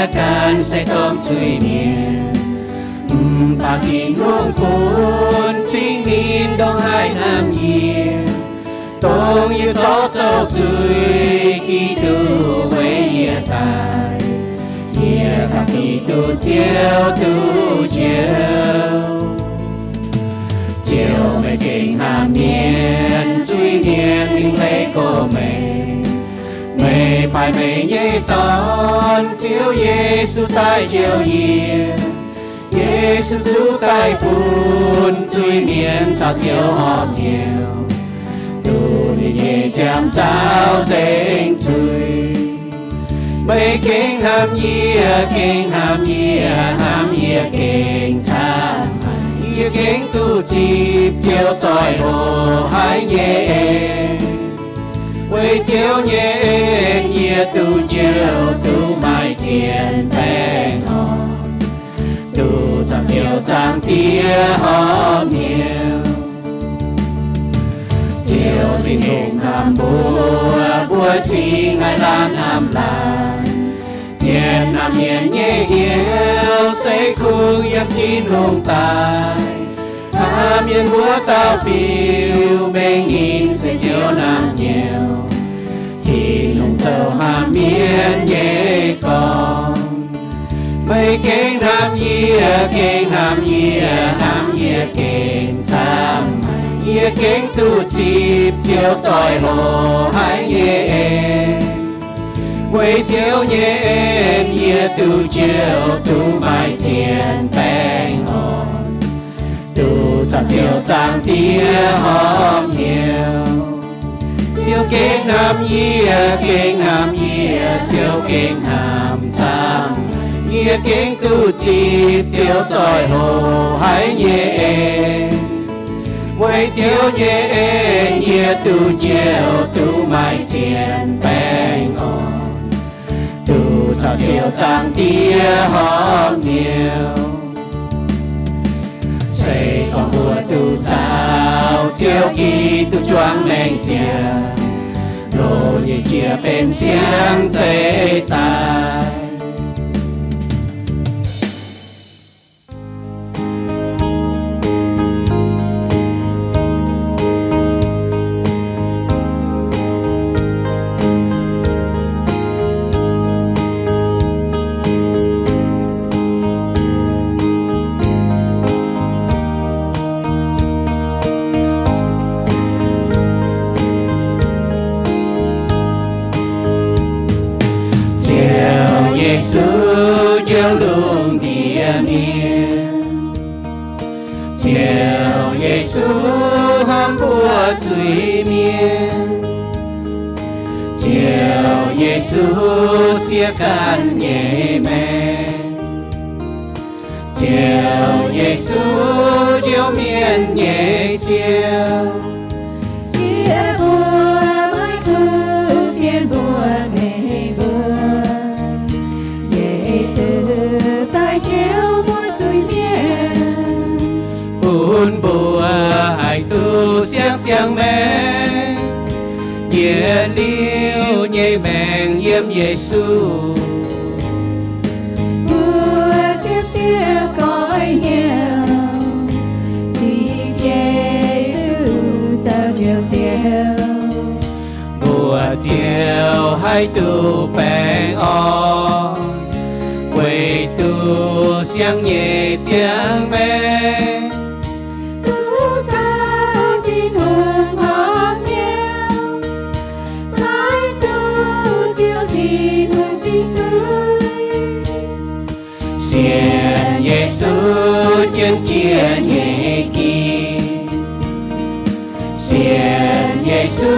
yie ganh se dorng zuiz-mienh. Mv baac Tin-Hungh bun cing ninh ndongc haaix hnamv yie, dongh yie zorqv zoux zuiz, Giduc weic yie daic. Yie ganh Giduc Ziouv duqv njoux. Ziouv, meih gengh hnamv mienh, zuiz-mienh mingh leiz gorx-meih. Meih paaiv meih nyei Dorn, Ziouv Yesu, daaih njoux yie. Yesu zuqc daaih bun zuiz-mienh caux Ziouv horpc hnyouv, duqv ninh nyei jam-nzauh nzengc zuiz. Meih gengh hnamv yie, gengh hnamv yie, hnamv yie gengh camv haic. Yie gengh duqv zipv Ziouv zoih hlo haic nyei en. Weic Ziouv nyei en yie duqv njoux, duqv maaih zien baengh orn, duqv caux Ziouv Zaangc Diex horpc hnyouv. Ziouv Tin-Hungh hnamv mbuo, mbuo cingx haih laanh hnamv laanh. Zien hnamv mienh nyei hnyouv se kungx yiem Tin-Hungh daaih. Hnamv mienh wuov dauh biux mengh ninh se Ziouv naamh nyouz. Tin-Hungh zoux hnamv mienh nyei gorn. Meih gengh hnamv yie, gengh hnamv yie, hnamv yie gengh camv haic. Yie gengh duqv zipv Ziouv zoih hlo haic nyei en. Weic Ziouv nyei en yie duqv njoux, duqv maaih zien baengh orn, duqv caux Ziouv Zaangc Diex horpc hnyouv. Ziouv gengh hnamv yie, gengh hnamv yie, Ziouv gengh hnamv camv. Yie gengh duqv zipv Ziouv zoih hlo haic nyei en. Weic Ziouv nyei en yie duqv njoux, duqv maaih zien baengh orn, duqv caux Ziouv Zaangc Diex horpc hnyouv. Se gorngv mbuo duqv caux Ziouv Giduc juangc maengc ziangh, loz nyei jiex benx siang-zeix daaih. Ziouv Yesu, Ziouv lungh ndiev mienh. Ziouv Yesu, hnamv mbuo zuiz-mienh. Ziouv Yesu, siev ganh nyei maengc. Ziouv Yesu, njoux mienh nyei Ziouv. Yie mbuo maiv kuv fienx mbuox meih mbuo, Yesu daaih njoux mbuo zuiz-mienh, bun mbuo haih duqv siang-ziangh maengc, yietc liuz nyei maengc yiem Yesu. Mbuo siepv Ziouv goiv hnyouv, zipv Yesu zoux Njoux Ziouv, mbuo ziouc haih duqv baengh orn, weic duqv siang nyei ziangh maengc, duqv caux Tin-Hungh horpc hnyouv, taaih zuqc Ziouv Tin-Hungh dingc zuiz. Sienx Yesu jienv jiex nyei ging, sienx Yesu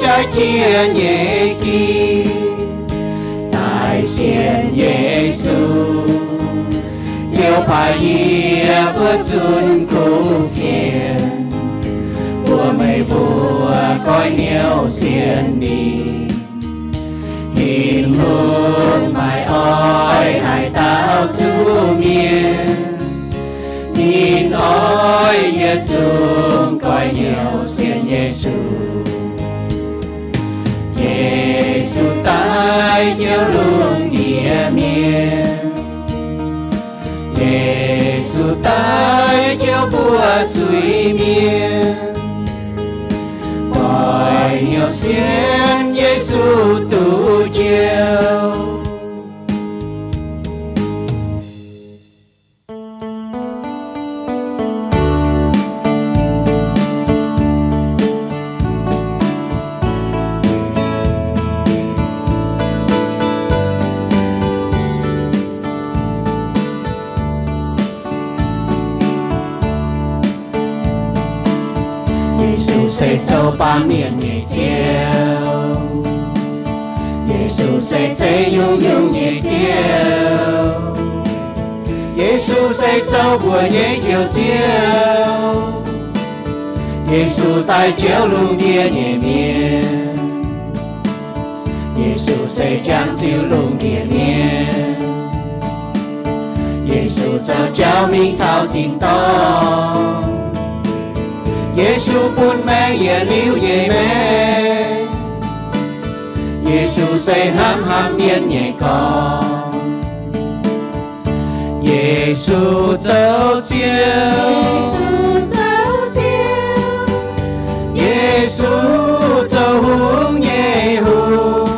jaaix jiex nyei ging, daaih sienx Yesu. Ziouv paaiv yie mbuo zunh kuv fienx, mbuox meih mbuo goiv hnyouv sienx ninh. Tin-Hungh maiv oix haaix dauh zuqc mietc. Ninh oix yietc zungv goiv hnyouv sienx Yesu. Yesu daaih Ziouv lungh ndiev mienh. Yesu daaih jouv mbuo zuiz-mienh, doix-hnyouv sienx Yesu duqv njoux. Yesu se zoux baamh mienh nyei Ziouv. Yesu se zeiv nyungc-nyungc nyei Ziouv. Yesu se zoux mbuoqc nyei Njoux Ziouv. Yesu daaih njoux lungh ndiev nyei mienh. Yesu se jangx ziux lungh ndiev mienh. Yesu zoux jauv mingh taux tin-dorngh. Yesu bun maengc yietc liuz nyei maengc. Yesu se hnamv haaix mienh nyei gorn. Yesu zoux Ziouv. Yesu zoux Ziouv. Yesu zoux hungh nyei hungh.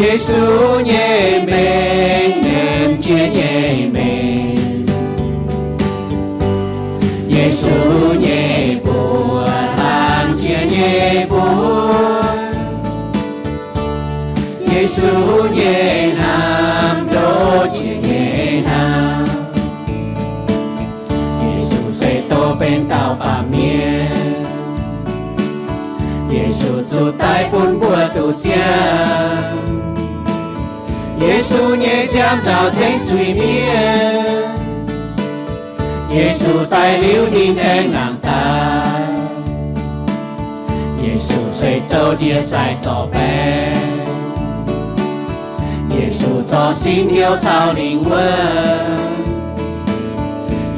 Yesu nyei mengh nyiemc jiex nyei mengh. Yesu nyei buoz hlang jiex nyei buoz. Yesu nyei hnamv ndoqv jiex nyei hnamv. Yesu se doh benx dauh baamh mienh. Yesu zuqc daiv bun mbuo duqv ziangh. Yesu nyei nziaamv nzaaux zengv zuiz-mienh. Yesu daiv liuz ninh aengx nangc daaih. Yesu se zoux ndie-sai zorc baeqc. Yesu zorc sin hnyouv caux lingh wuonh.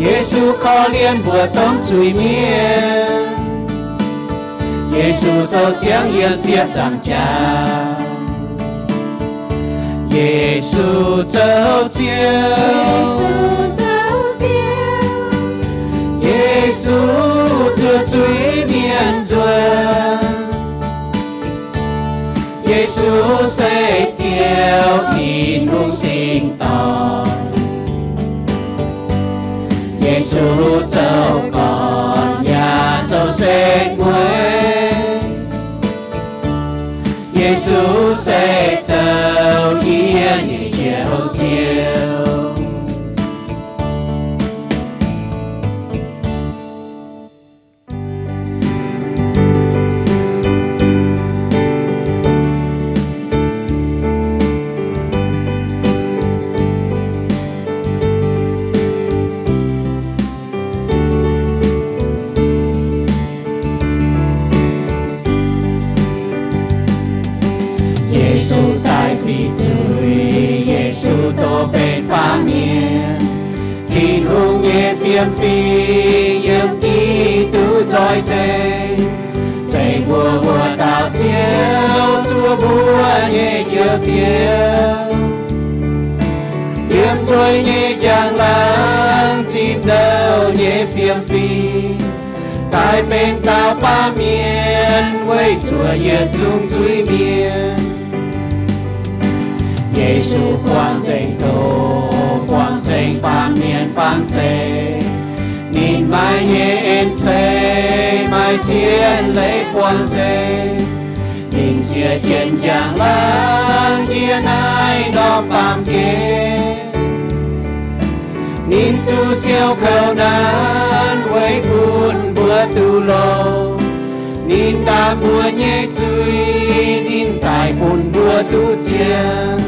Yesu korv-lienh mbuoqc domh zuiz-mienh. Yesu zoux ziangh yiem ziepc nzaangc jaax. Yesu zoux Ziouv. Yesu zuov zuiz-mienh nzuonx. Yesu se Ziouv, Tin-Hungh singx dorngh. Yesu zoux gorn yaac zoux setv mueiz. Yesu se zoux yie nyei Njoux Ziouv. Yesu daic fih zuiz, Yesu doh benx baamh mienh. Tin-Hungh nyei fiem fim yiem Giduc nzoih nzengc, zeiz mbuo wuov dauh Ziouv, zuov mbuo nyei Njoux Ziouv. Yiem nzuih nyei njang laangc zipv nouh nyei fiem fim, daic benx dauh baamh mienh weic zuoqc yietc zungv zuiz-mienh. Yesu buangh nzengc doz, buangh nzengc baamh mienh fam zeiz. Ninh maaih nyei en-ceix, maaih zien leiz buangh nzengc. Ninh siec jienv njang-laangc njiec naaiv norm baamh gen. Ninh zuqc siou kouv naanv weic bun mbuo duqv longx. Ninh ndaam mbuo nyei zuiz, ninh daic bun mbuo duqv ziangh.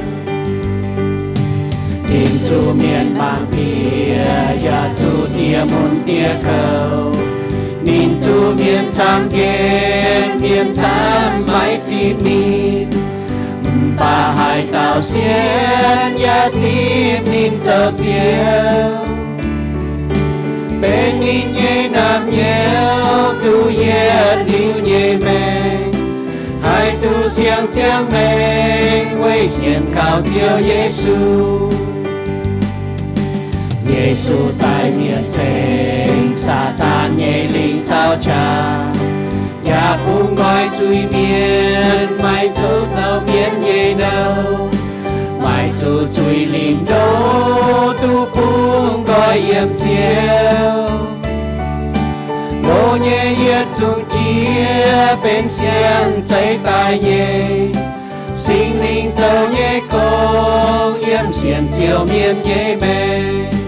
Ninh zuqc mienh mangc bieqc yaac zuqc diex mun diex kouv. Ninh zuqc mienh camv nqemh, mienh camv maiv zipv ninh. Mv baac haaix dauh sienx yaac zipv ninh zoux Ziouv. Benx ninh nyei naamh nyouz duqv yietc liuz nyei maengc. Haaix duqv siang-ziangh maengc weic sienx kaux Ziouv Yesu. Yesu daaih mienh ceng Saadaan nyei lingc caux qaqv, yaac bungx nqoi zuiz-mienh, maaih zuqc zoux mienh nyei nouh, maaih zuqc zuiz limc ndo duqv bungx nqoi yiem Ziouv. Loz nyei yietc zungv jiex benx siang zeiz daaih nyei, Singx Lingh zoux nyei gong yiem sienx Ziouv mienh nyei maengc.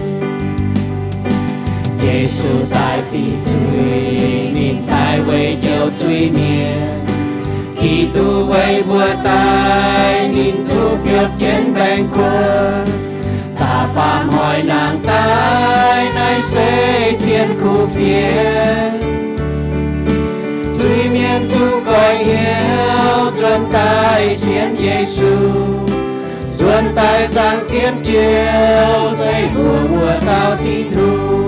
Yesu daaih fiqv zuiz, ninh daaih weic njoux zuiz-mienh. Giduc weic mbuo daaih, ninh zuqc biopv jienv baengc kuotv, da'faam hnoi nangh daaih, naaiv se zien kuv fienx. Zuiz-mienh duqv goiv hnyouv nzuonx daaih sienx Yesu, nzuonx daaih zaangc Ziouv, zeiz mbuox wuov dauh Tin-Hungh.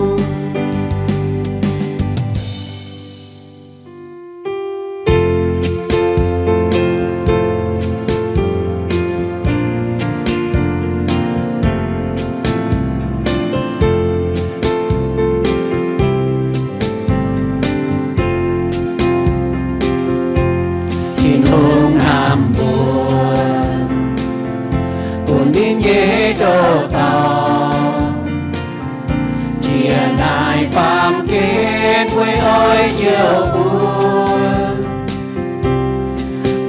Tin-Hungh hnamv mbuo, bun ninh nyei ndoh dorngx, jiex naaic baamh gen weic oix njoux mbuo.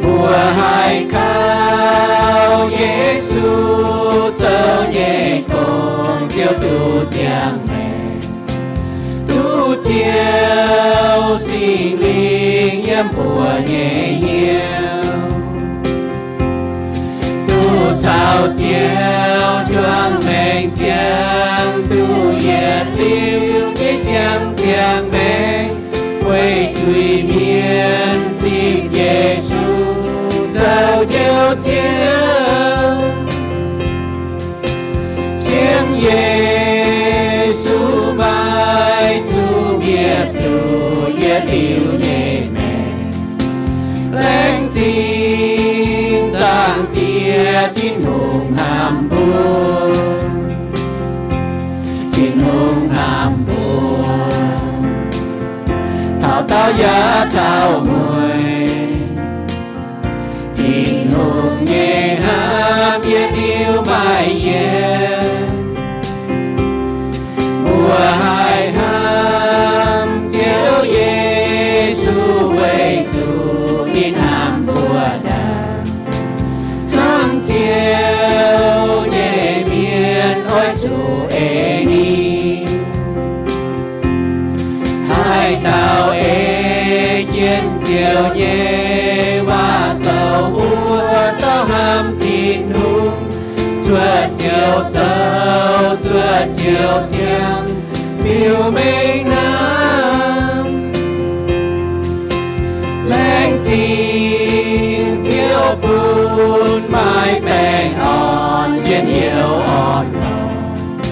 Mbuo haih kaux Yesu zoux nyei gong, Ziouv duqv ziangh maengc, duqv Ziouv Singx Lingh yiem mbuo nyei hnyouv, duqv caux Ziouv juangc maengc ziangh, duqv yietc liuz nyei siang ziangh maengc, weic zuiz-mienh zipv Yesu zoux Njoux Ziouv. Sienx Yesu maaih zuqc mietc duqv yietc liuz nyei maengc. Laengz zingh Zaangc Diex Tin-Hungh hnamv mbuo. Tin-Hungh hnamv mbuo, taux dauh yaac taux mueiz. Tin-Hungh nyei hnamv yietc liuz maaih yienc. Mbuo haih hnamv Ziouv Yesu weic zuqc ninh hnamv mbuo ndaangc. Hnamv Ziouv nyei mienh oix zuqc ei ninh. Haaix dauh ei jienv Ziouv nyei waac zoux, wuov dauh hnamv Tin-Hungh, zuotc Ziouv zoux, zuotc Ziouv ziangh, biux mengh hnamv. Laengz zingh Ziouv bun maaih baengh orn, njien-youh orn-lorqc,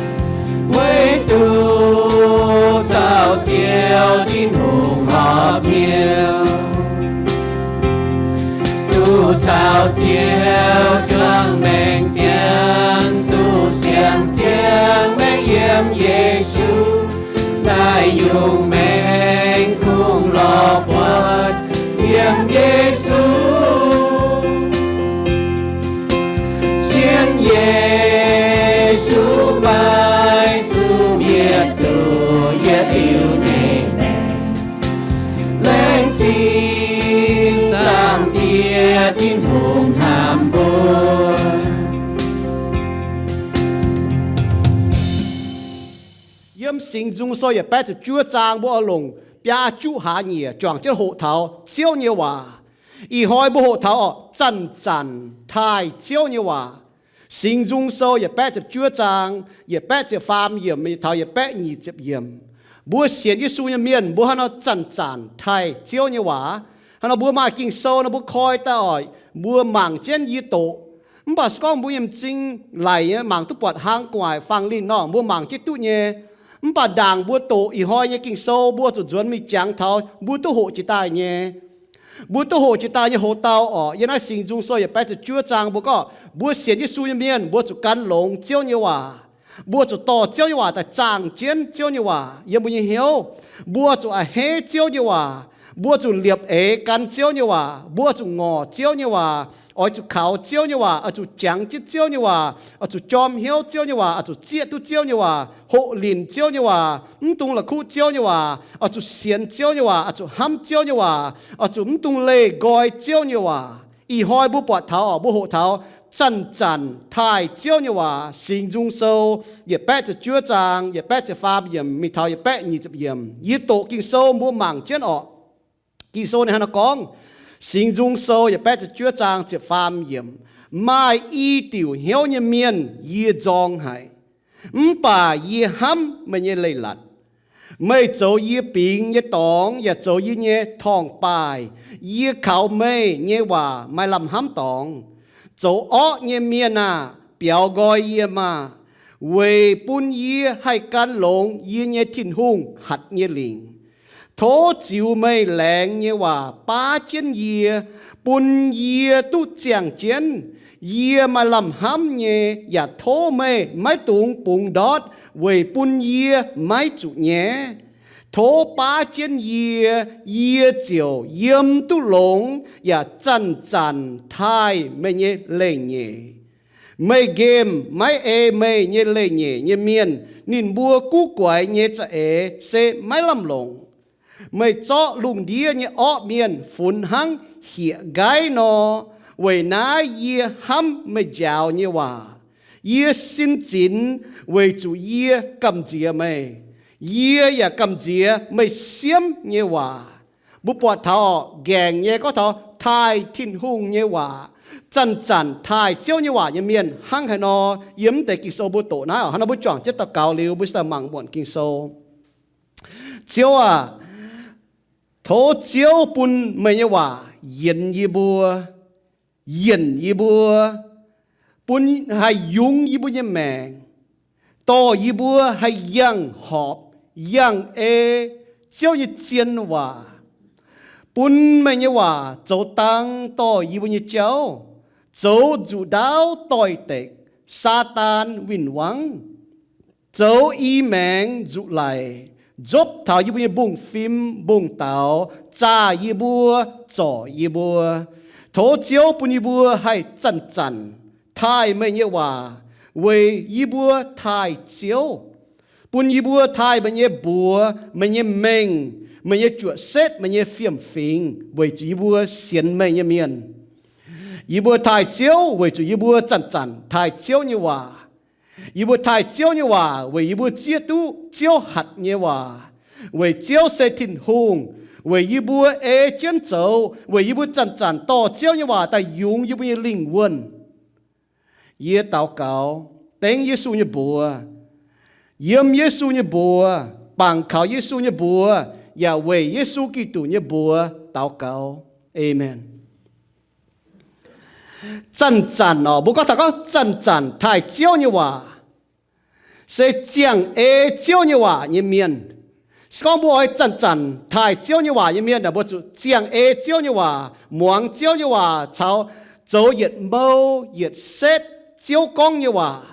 weic duqv caux Ziouv Tin-Hungh horpc hnyouv, duqv caux Ziouv juangc maengc ziangh, duqv siang-ziangh maengc yiem Yesu. Naaiv nyungc maengc kungx lorz buatc yiem Yesu. Sienx Yesu maaih zuqc mietc duqv yietc liuz nyei maengc. Laengz zingh Zaangc Diex Tin-Hungh hnamv mbuo. Yiem Singx Nzung Sou yietc baeqv ziepc juov zaang mbuo oix longc biaa juqv hlaax nyieqc juangc jienv hoqc taux Ziouv nyei waac. Ih hnoi mbuo hoqc taux orqc, zanc-zanc taaih Ziouv nyei waac. Singx Nzung Sou yietc baeqv ziepc juov zaang, yietc baeqv ziepc faam yiemc taux yietc baeqv nyic ziepc yiemc. Mbuo sienx Yesu nyei mienh mbuo hnangv nor zanc-zanc taaih Ziouv nyei waac. Hnangv nor mbuo maaih Ging-Sou nor mbuo koi daaih oc, mbuo mangc jienv yie doqc. Mv baac se gorngv mbuo nyei m'zing laic nyei mangc duqv buatc hlang gu'nguaaic fangx linh nor mbuo mangc jienv duqv nyei. Mv baac ndaangc mbuo doqc ih hnoi nyei Ging-Sou mbuo zuqc nzuonx mingh jangx taux mbuo duqv hoqc jiex daaih nyei. Mbuo duqv hoqc jiex daaih nyei hoz dauh orqc, yiem naaiv Singx Nzung Sou yietc baeqv ziepc juov zaang mbuo gorngv, mbuo sienx Yesu nyei mienh mbuo zuqc gan longx Ziouv nyei waac. Mbuo zuqc dorh Ziouv nyei waac daaih zaangh jienv Ziouv nyei waac yiem mbuo nyei hnyouv. Mbuo zuqc a'hneiv Ziouv nyei waac. Mbuo zuqc liepc eix gan Ziouv nyei waac. Mbuo zuqc ngorc Ziouv nyei waac, oix zuqc kaux Ziouv nyei waac, oix zuqc jangx jienv Ziouv nyei waac, oix zuqc jorm hnyouv Ziouv nyei waac, oix zuqc zieqv duqv Ziouv nyei waac, hoqc linc Ziouv nyei waac, mv dungx la'kuqv Ziouv nyei waac, oix zuqc sienx Ziouv nyei waac, oix zuqc hnamv Ziouv nyei waac, oix zuqc mv dungx leih nqoi Ziouv nyei waac. Ih hnoi mbuo buatc taux, mbuo hoqc taux zanc-zanc taaih Ziouv nyei waac. Singx Nzung Sou yietc baeqv ziepc juov zaang yietc baeqv ziepc faam yiemc mingh taux yietc baeqv nyic ziepc yiemc. Yie doqc Ging-Sou mbuo mangc jienv orqc. Ging-Sou ninh hnangv naaiv gorngv, Singx Nzung Sou yietc baeqv ziepc juov zaang ziepc faam yiemc, maaih i diuc hnyouv nyei mienh yie nzorng haic, mv baac yie hnamv meih nyei leiz-latc. Meih zoux yie bingx nyei dorngx yaac zoux yie nyei torngv-baaih. Yie kaux meih nyei waac maaih lamh hnamv dorngx. Zoux orqv nyei mienh aah! Biaux nqoi yie maah! Weic bun yie haih gan longx yie nyei Tin-Hungh hatc nyei lingc. Tov ziux meih laengz nyei waac baav jienv yie, bun yie duqv ziangh jienv. Yie maaih lamh hnamv nyei, yaac tov meih maiv dungx bungx ndortv weic bun yie maiv zuqc nyaiv. Tov baav jienv yie, yie ziouc yiem duqv longx yaac zanc-zanc taaih meih nyei leiz-nyeic. Meih nqemh maiv ei meih nyei leiz-nyeic nyei mienh. Ninh mbuo guv guaix nyei za'eix se maiv lamh longc. Meih zorqv lungh ndiev nyei orqv mienh funx hnangv hieh nqaiv nor. Weic naaiv yie hnamv meih njaaux nyei waac. Yie sin zinx weic zuqc yie gamh nziex meih. Yie yaac gamh nziex meih siemv nyei waac. Mbuo buatc taux nqaengc nyei gorngv taux taaih Tin-Hungh nyei waac, zanc-zanc taaih Ziouv nyei waac nyei mienh hnangv haaix nor. Yiem mv deix Ging-Sou mbuo doqc naaiv oc. Hnangv nor mbuo juangc jienv daux gaux liuz, mbuo se daaih mangc muonc Ging-Sou. Ziouv aah! Tov Ziouv bun meih nyei waac yienx yie mbuo, yienc yie mbuo, bun haih yungz yie mbuo nyei maengc, dorh yie mbuo haih yangh horpc, yangh ei Ziouv nyei zien waac. Bun meih nyei waac zoux dang dorh yie mbuo nyei jauv, zoux nzuqc ndaauv doix-dekc Saadaan win-wangv, zoux i maengx nzuqc laic, nzopv taux yie mbuo nyei mbungv-fim mbungv-daux, zaah yie mbuo, zorc yie mbuo. Tov Ziouv bun yie mbuo haih zanc-zanc taaih meih nyei waac, weic yie mbuo taaih Ziouv. Bun yie mbuo taaih meih nyei mbuox, meih nyei mengh, meih nyei juoqc setv, meih nyei fiem-fingx weic zuqc yie mbuo sienx meih nyei mienh. Yie mbuo taaih Ziouv weic zuqc yie mbuo zanc-zanc taaih Ziouv nyei waac. Yie mbuo taaih Ziouv nyei waac weic yie mbuo zieqv duqv Ziouv hatc nyei waac, weic Ziouv se Tin-Hungh, weic yie mbuo ei jienv zoux, weic yie mbuo zanc-zanc dorh Ziouv nyei waac daaih yungz yie mbuo nyei lingh wuonh. Yie daux gaux dengv Yesu nyei mbuox, yiem Yesu nyei mbuox, bangc kaux Yesu nyei mbuox, yaac weic Yesu Giduc nyei mbuox daux gaux. Aamen. Zanc-zanc orqc, mbuo gorngv taux gorngv zanc-zanc taaih Ziouv nyei waac, se ziangh ei Ziouv nyei waac nyei mienh. Se gorngv mbuo oix zanc-zanc taaih Ziouv nyei waac nyei mienh aah, mbuo zuqc ziangh ei Ziouv nyei waac, muangx Ziouv nyei waac, caux zoux yietc mou yietc setv Ziouv gorngv nyei waac.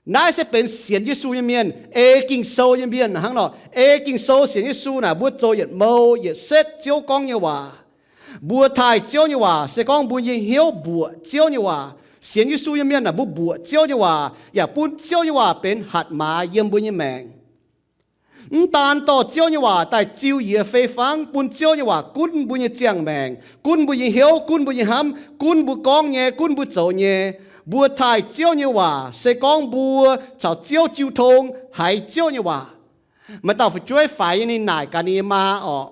Naaiv se benx sienx Yesu nyei mienh, ei Ging-Sou nyei mienh hnangv nor. Ei Ging-Sou sienx Yesu naaic, mbuo zoux yietc mou yietc setv Ziouv gorngv nyei waac. Mbuo taaih Ziouv nyei waac se gorngv mbuo nyei hnyouv mbuoqc Ziouv nyei waac. Sienx Yesu nyei mienh aah, mbuo mbuoqc Ziouv nyei waac, yaac bun Ziouv nyei waac benx hatc maaz yiem mbuo nyei maengc. Mv daan dorh Ziouv nyei waac daaih ziux yie fei fangv, bun Ziouv nyei waac gunv mbuo nyei ziangh maengc, gunv mbuo nyei hnyouv, gunv mbuo nyei hnamv, gunv mbuo gorngv nyei, gunv mbuo zoux nyei. Mbuo taaih Ziouv nyei waac se gorngv mbuo caux Ziouv jiu tong, haiz Ziouv nyei waac. Maaih dauh fu'jueiv faix nyei, ninh naaic gaax ninh nyei maa orqc,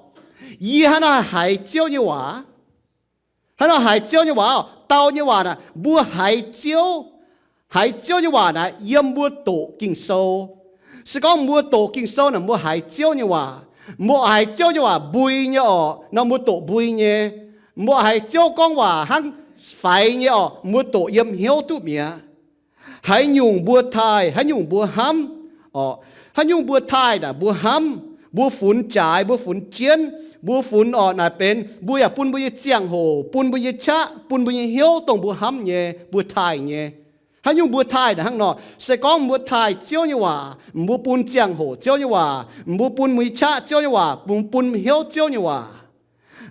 yie haaix nor haiz Ziouv nyei waac? Haaix nor haiz Ziouv nyei waac? Dau nyei waac naaic, mbuo haiz Ziouv, haiz Ziouv nyei waac naaic yiem mbuo doqc Ging-Sou. Se gorngv mbuo doqc Ging-Sou naaic, mbuo haiz Ziouv nyei waac. Mbuo haiz Ziouv nyei waac mbui nyei orqc, nor mbuo doqc mbui nyei. Mbuo haiz Ziouv gorngv waac hnangv faix nyei orqc, mbuo doqc yiem hnyouv duqv mi'aqv. Haaix nyungc mbuo taaih, haaix nyungc mbuo hnamv orqc, haaix nyungc mbuo taaih naaic mbuo hnamv, Mbuo funx jaaix, mbuo funx jienv, mbuo funx orqc naaic benx, mbuo yaac bun mbuo nyei ziangh hoc, bun mbuo nyei qaqv, bun mbuo nyei hnyouv dongh mbuo hnamv nyei, mbuo taaih nyei. Haaix nyungc mbuo taaih naaic hnangv nor, se gorngv mbuo taaih Ziouv nyei waac, mbuo bun ziangh hoc Ziouv nyei waac, mbuo bun mbuo nyei qaqv Ziouv nyei waac, mbuo bun hnyouv Ziouv nyei waac.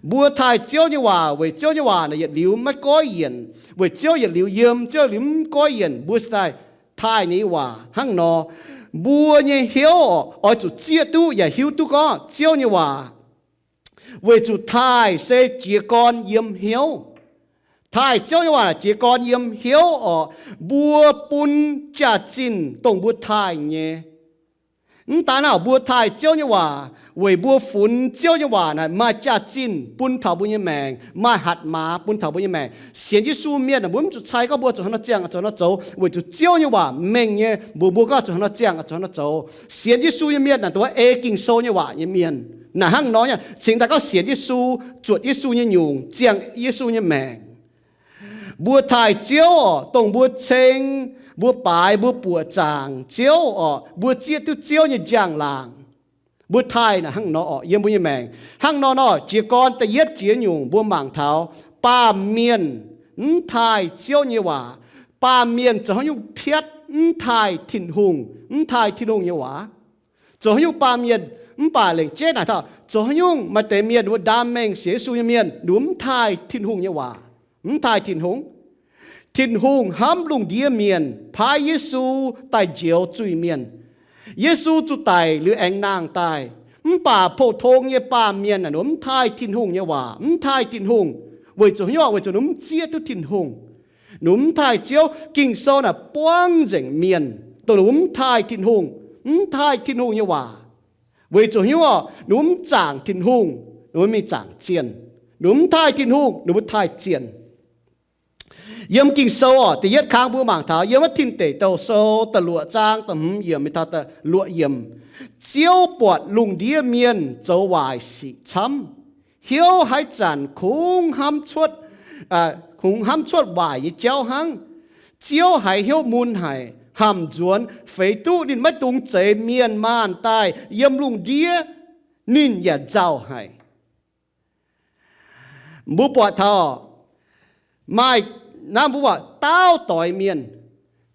Mbuo taaih Ziouv nyei waac weic Ziouv nyei waac naaic yietc liuz maiv goiv yienc, weic Ziouv yietc liuz yiem, Ziouv yietc liuz mv goiv yienc, mbuo se daaih taaih ninh nyei waac hnangv nor. Mbuo nyei hnyouv oix zuqc zieqv duqv yaac hiuv duqv gorngv Ziouv nyei waac. Weic zuqc taaih se jiez gorn yiem hnyouv. Taaih Ziouv nyei waac jiez gorn yiem hnyouv orqc. Mbuo bun jaax-zinh dongh mbuo taaih nyei. Mv daan naaic mbuo taaih Ziouv nyei waac, weic mbuo funx Ziouv nyei waac naaic maaih jaax-zinh bun taux mbuo nyei maengc, maaih hatc maaz bun taux mbuo nyei maengc. Sienx Yesu mienh naaic mbuo mv zuqc cai gorngv mbuo zuqc haaix nor ziangh zuqc haaix nor zoux, weic zuqc Ziouv nyei waac mengh nyei, mbuox mbuo gorngv zuqc haaix nor ziangh zuqc haaix nor zoux. Sienx Yesu nyei mienh naaic dongh wuov ei Ging-Sou nyei waac nyei mienh. Naaic hnangv nor nyei cingx daaih gorngv sienx Yesu, zuotc Yesu nyei nyungc, ziangh Yesu nyei maengc. Mbuo taaih Ziouv oc, dongh mbuo ceng, mbuo baaix, mbuo buoqc zaangc Ziouv oc, mbuo zieqv duqv Ziouv nyei njang-laangc. Mbuo taaih naaic hnangv nor oc, yiem mbuo nyei maengc. Hnangv nor nor, jiez gorn da'yietv jiex nyungc mbuo mangc taux baamh mienh mv taaih Ziouv nyei waac. Baamh mienh zoux haaix nyungc piatv mv taaih Tin-Hungh, mv taaih Tin-Hungh nyei waac? Zoux haaix nyungc baamh mienh, mv baac lengc jeiv naaic taux zoux haaix nyungc maaih deix mienh wuov ndaam mengh sienx Yesu nyei mienh, ninh mbuo mv taaih Tin-Hungh nyei waac, mv taaih Tin-Hungh. Tin-Hungh hnamv lungh ndiev mienh, paaiv Yesu daaih njoux zuiz-mienh. Yesu zuqc daic liuz aengx nangh daaih. Mv baac pou-tong nyei baamh mienh naaic ninh mbuo mv taaih Tin-Hungh nyei waac, mv taaih Tin-Hungh, weic zuqc hnyouv, weic zuqc ninh mv zieqv duqv Tin-Hungh. Ninh mv taaih Ziouv. Ging-Sou naaic buangv nzengc mienh dongh ninh mv taaih Tin-Hungh, mv taaih Tin-Hungh nyei waac. Weic zuqc hnyouv, ninh mv zaangc Tin-Hungh, ninh mv mingh zaangc zienh. Ninh mv taaih Tin-Hungh, ninh mv taaih zienh. Yiem Ging-Sou oc, da'yietv kang mbuo mangc taux yiem wuov Tin Deic Douh Sou da'luoqc zaang da'hmz yiemc mingh taux da'luoqc yiemc, Ziouv buatc lungh ndiev mienh zoux waaic sic camv, hnyouv haaix zanc kungx hnamv cuotv, kungx hnamv cuotv waaic nyei jauv hnangv. Ziouv haiz hnyouv mun haic, hamc nzuonx, feix duqv ninh maiv dungx zeix mienh maanh daaih yiem lungh ndiev, ninh yaac nzauh haic. Mbuo buatc taux maaih, naaiv mbuo buatc daauh doix mienh,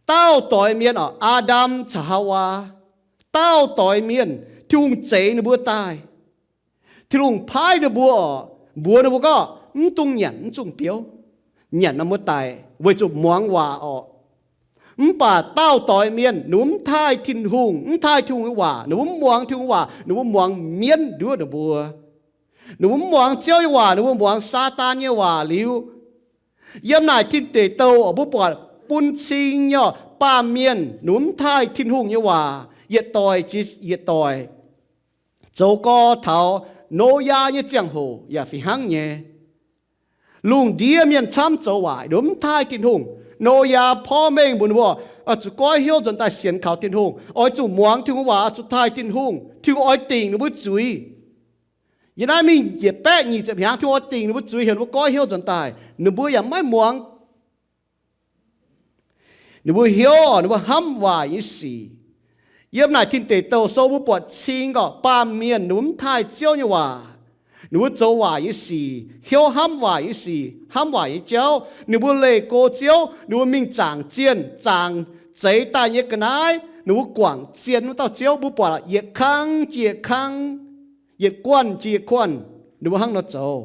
daauh doix mienh oc, Aa^ndam caux Haawaa, daauh doix mienh, Tin-Hungh zeix ninh mbuo daaih. Tin-Hungh paaiv ninh mbuo oc, mbuox ninh mbuo gorngv, mv dungx nyanc mv zungh biouv, nyanc nor mbuo daic, weic zuqc muangx waac orqc. Mv baac daauh doix mienh ninh mbuo mv taaih Tin-Hungh, mv taaih Tin-Hungh nyei waac, ninh mbuo mv muangx Tin-Hungh waac, ninh mbuo muangx mienv nduov ninh mbuo. Ninh mbuo mv muangx Ziouv nyei waac, ninh mbuo muangx Saadaan nyei waac liuz, yiem naaic Tin Deic Douh mbuo buatc bun cing nyei baamh mienh ninh mbuo mv taaih Tin-Hungh nyei waac, yietc doic jiex yietc doic. Zoux gau taux Noyaa nyei ziangh hoc yaac fih hnangv nyei. Lungh ndiev mienh camv zoux waaic, ninh mbuo mv taaih Tin-Hungh. Noyaa porv mengh mbuox ninh mbuo, zuqc goiv hnyouv nzuonx daaih sienx kaux Tin-Hungh, oix zuqc muangx Tin-Hungh waac, oix zuqc taaih Tin-Hungh. Tin-Hungh oix dingc ninh mbuo zuiz. Yiem naaiv mingh yietc baeqv nyic ziepc hnyangx, Tin-Hungh oix dingc ninh mbuo zuiz, heuc ninh mbuo goiv hnyouv nzuonx daaih. Ninh mbuo yaac maiv muangx. Ninh mbuo hnyouv, ninh mbuo hnamv waaic nyei sic. Yiem naaic Tin Deic Douh Sou mbuo buatc cing gorqv baamh mienh ninh mbuo mv taaih Ziouv nyei waac. Ninh mbuo zoux waaic nyei sic, hnyouv hnamv waaic nyei sic, hnamv waaic nyei jauv. Ninh mbuo leih go Ziouv, ninh mbuo mingh zaangc zienh, zaangc zeix daaih nyei ga'naaiv, ninh mbuo guangc zienh wuov dauh Ziouv. Mbuo buatc yietc kang jiex yietc kang, yietc guanh jiex yietc guanh, ninh mbuo hnangv nor zoux.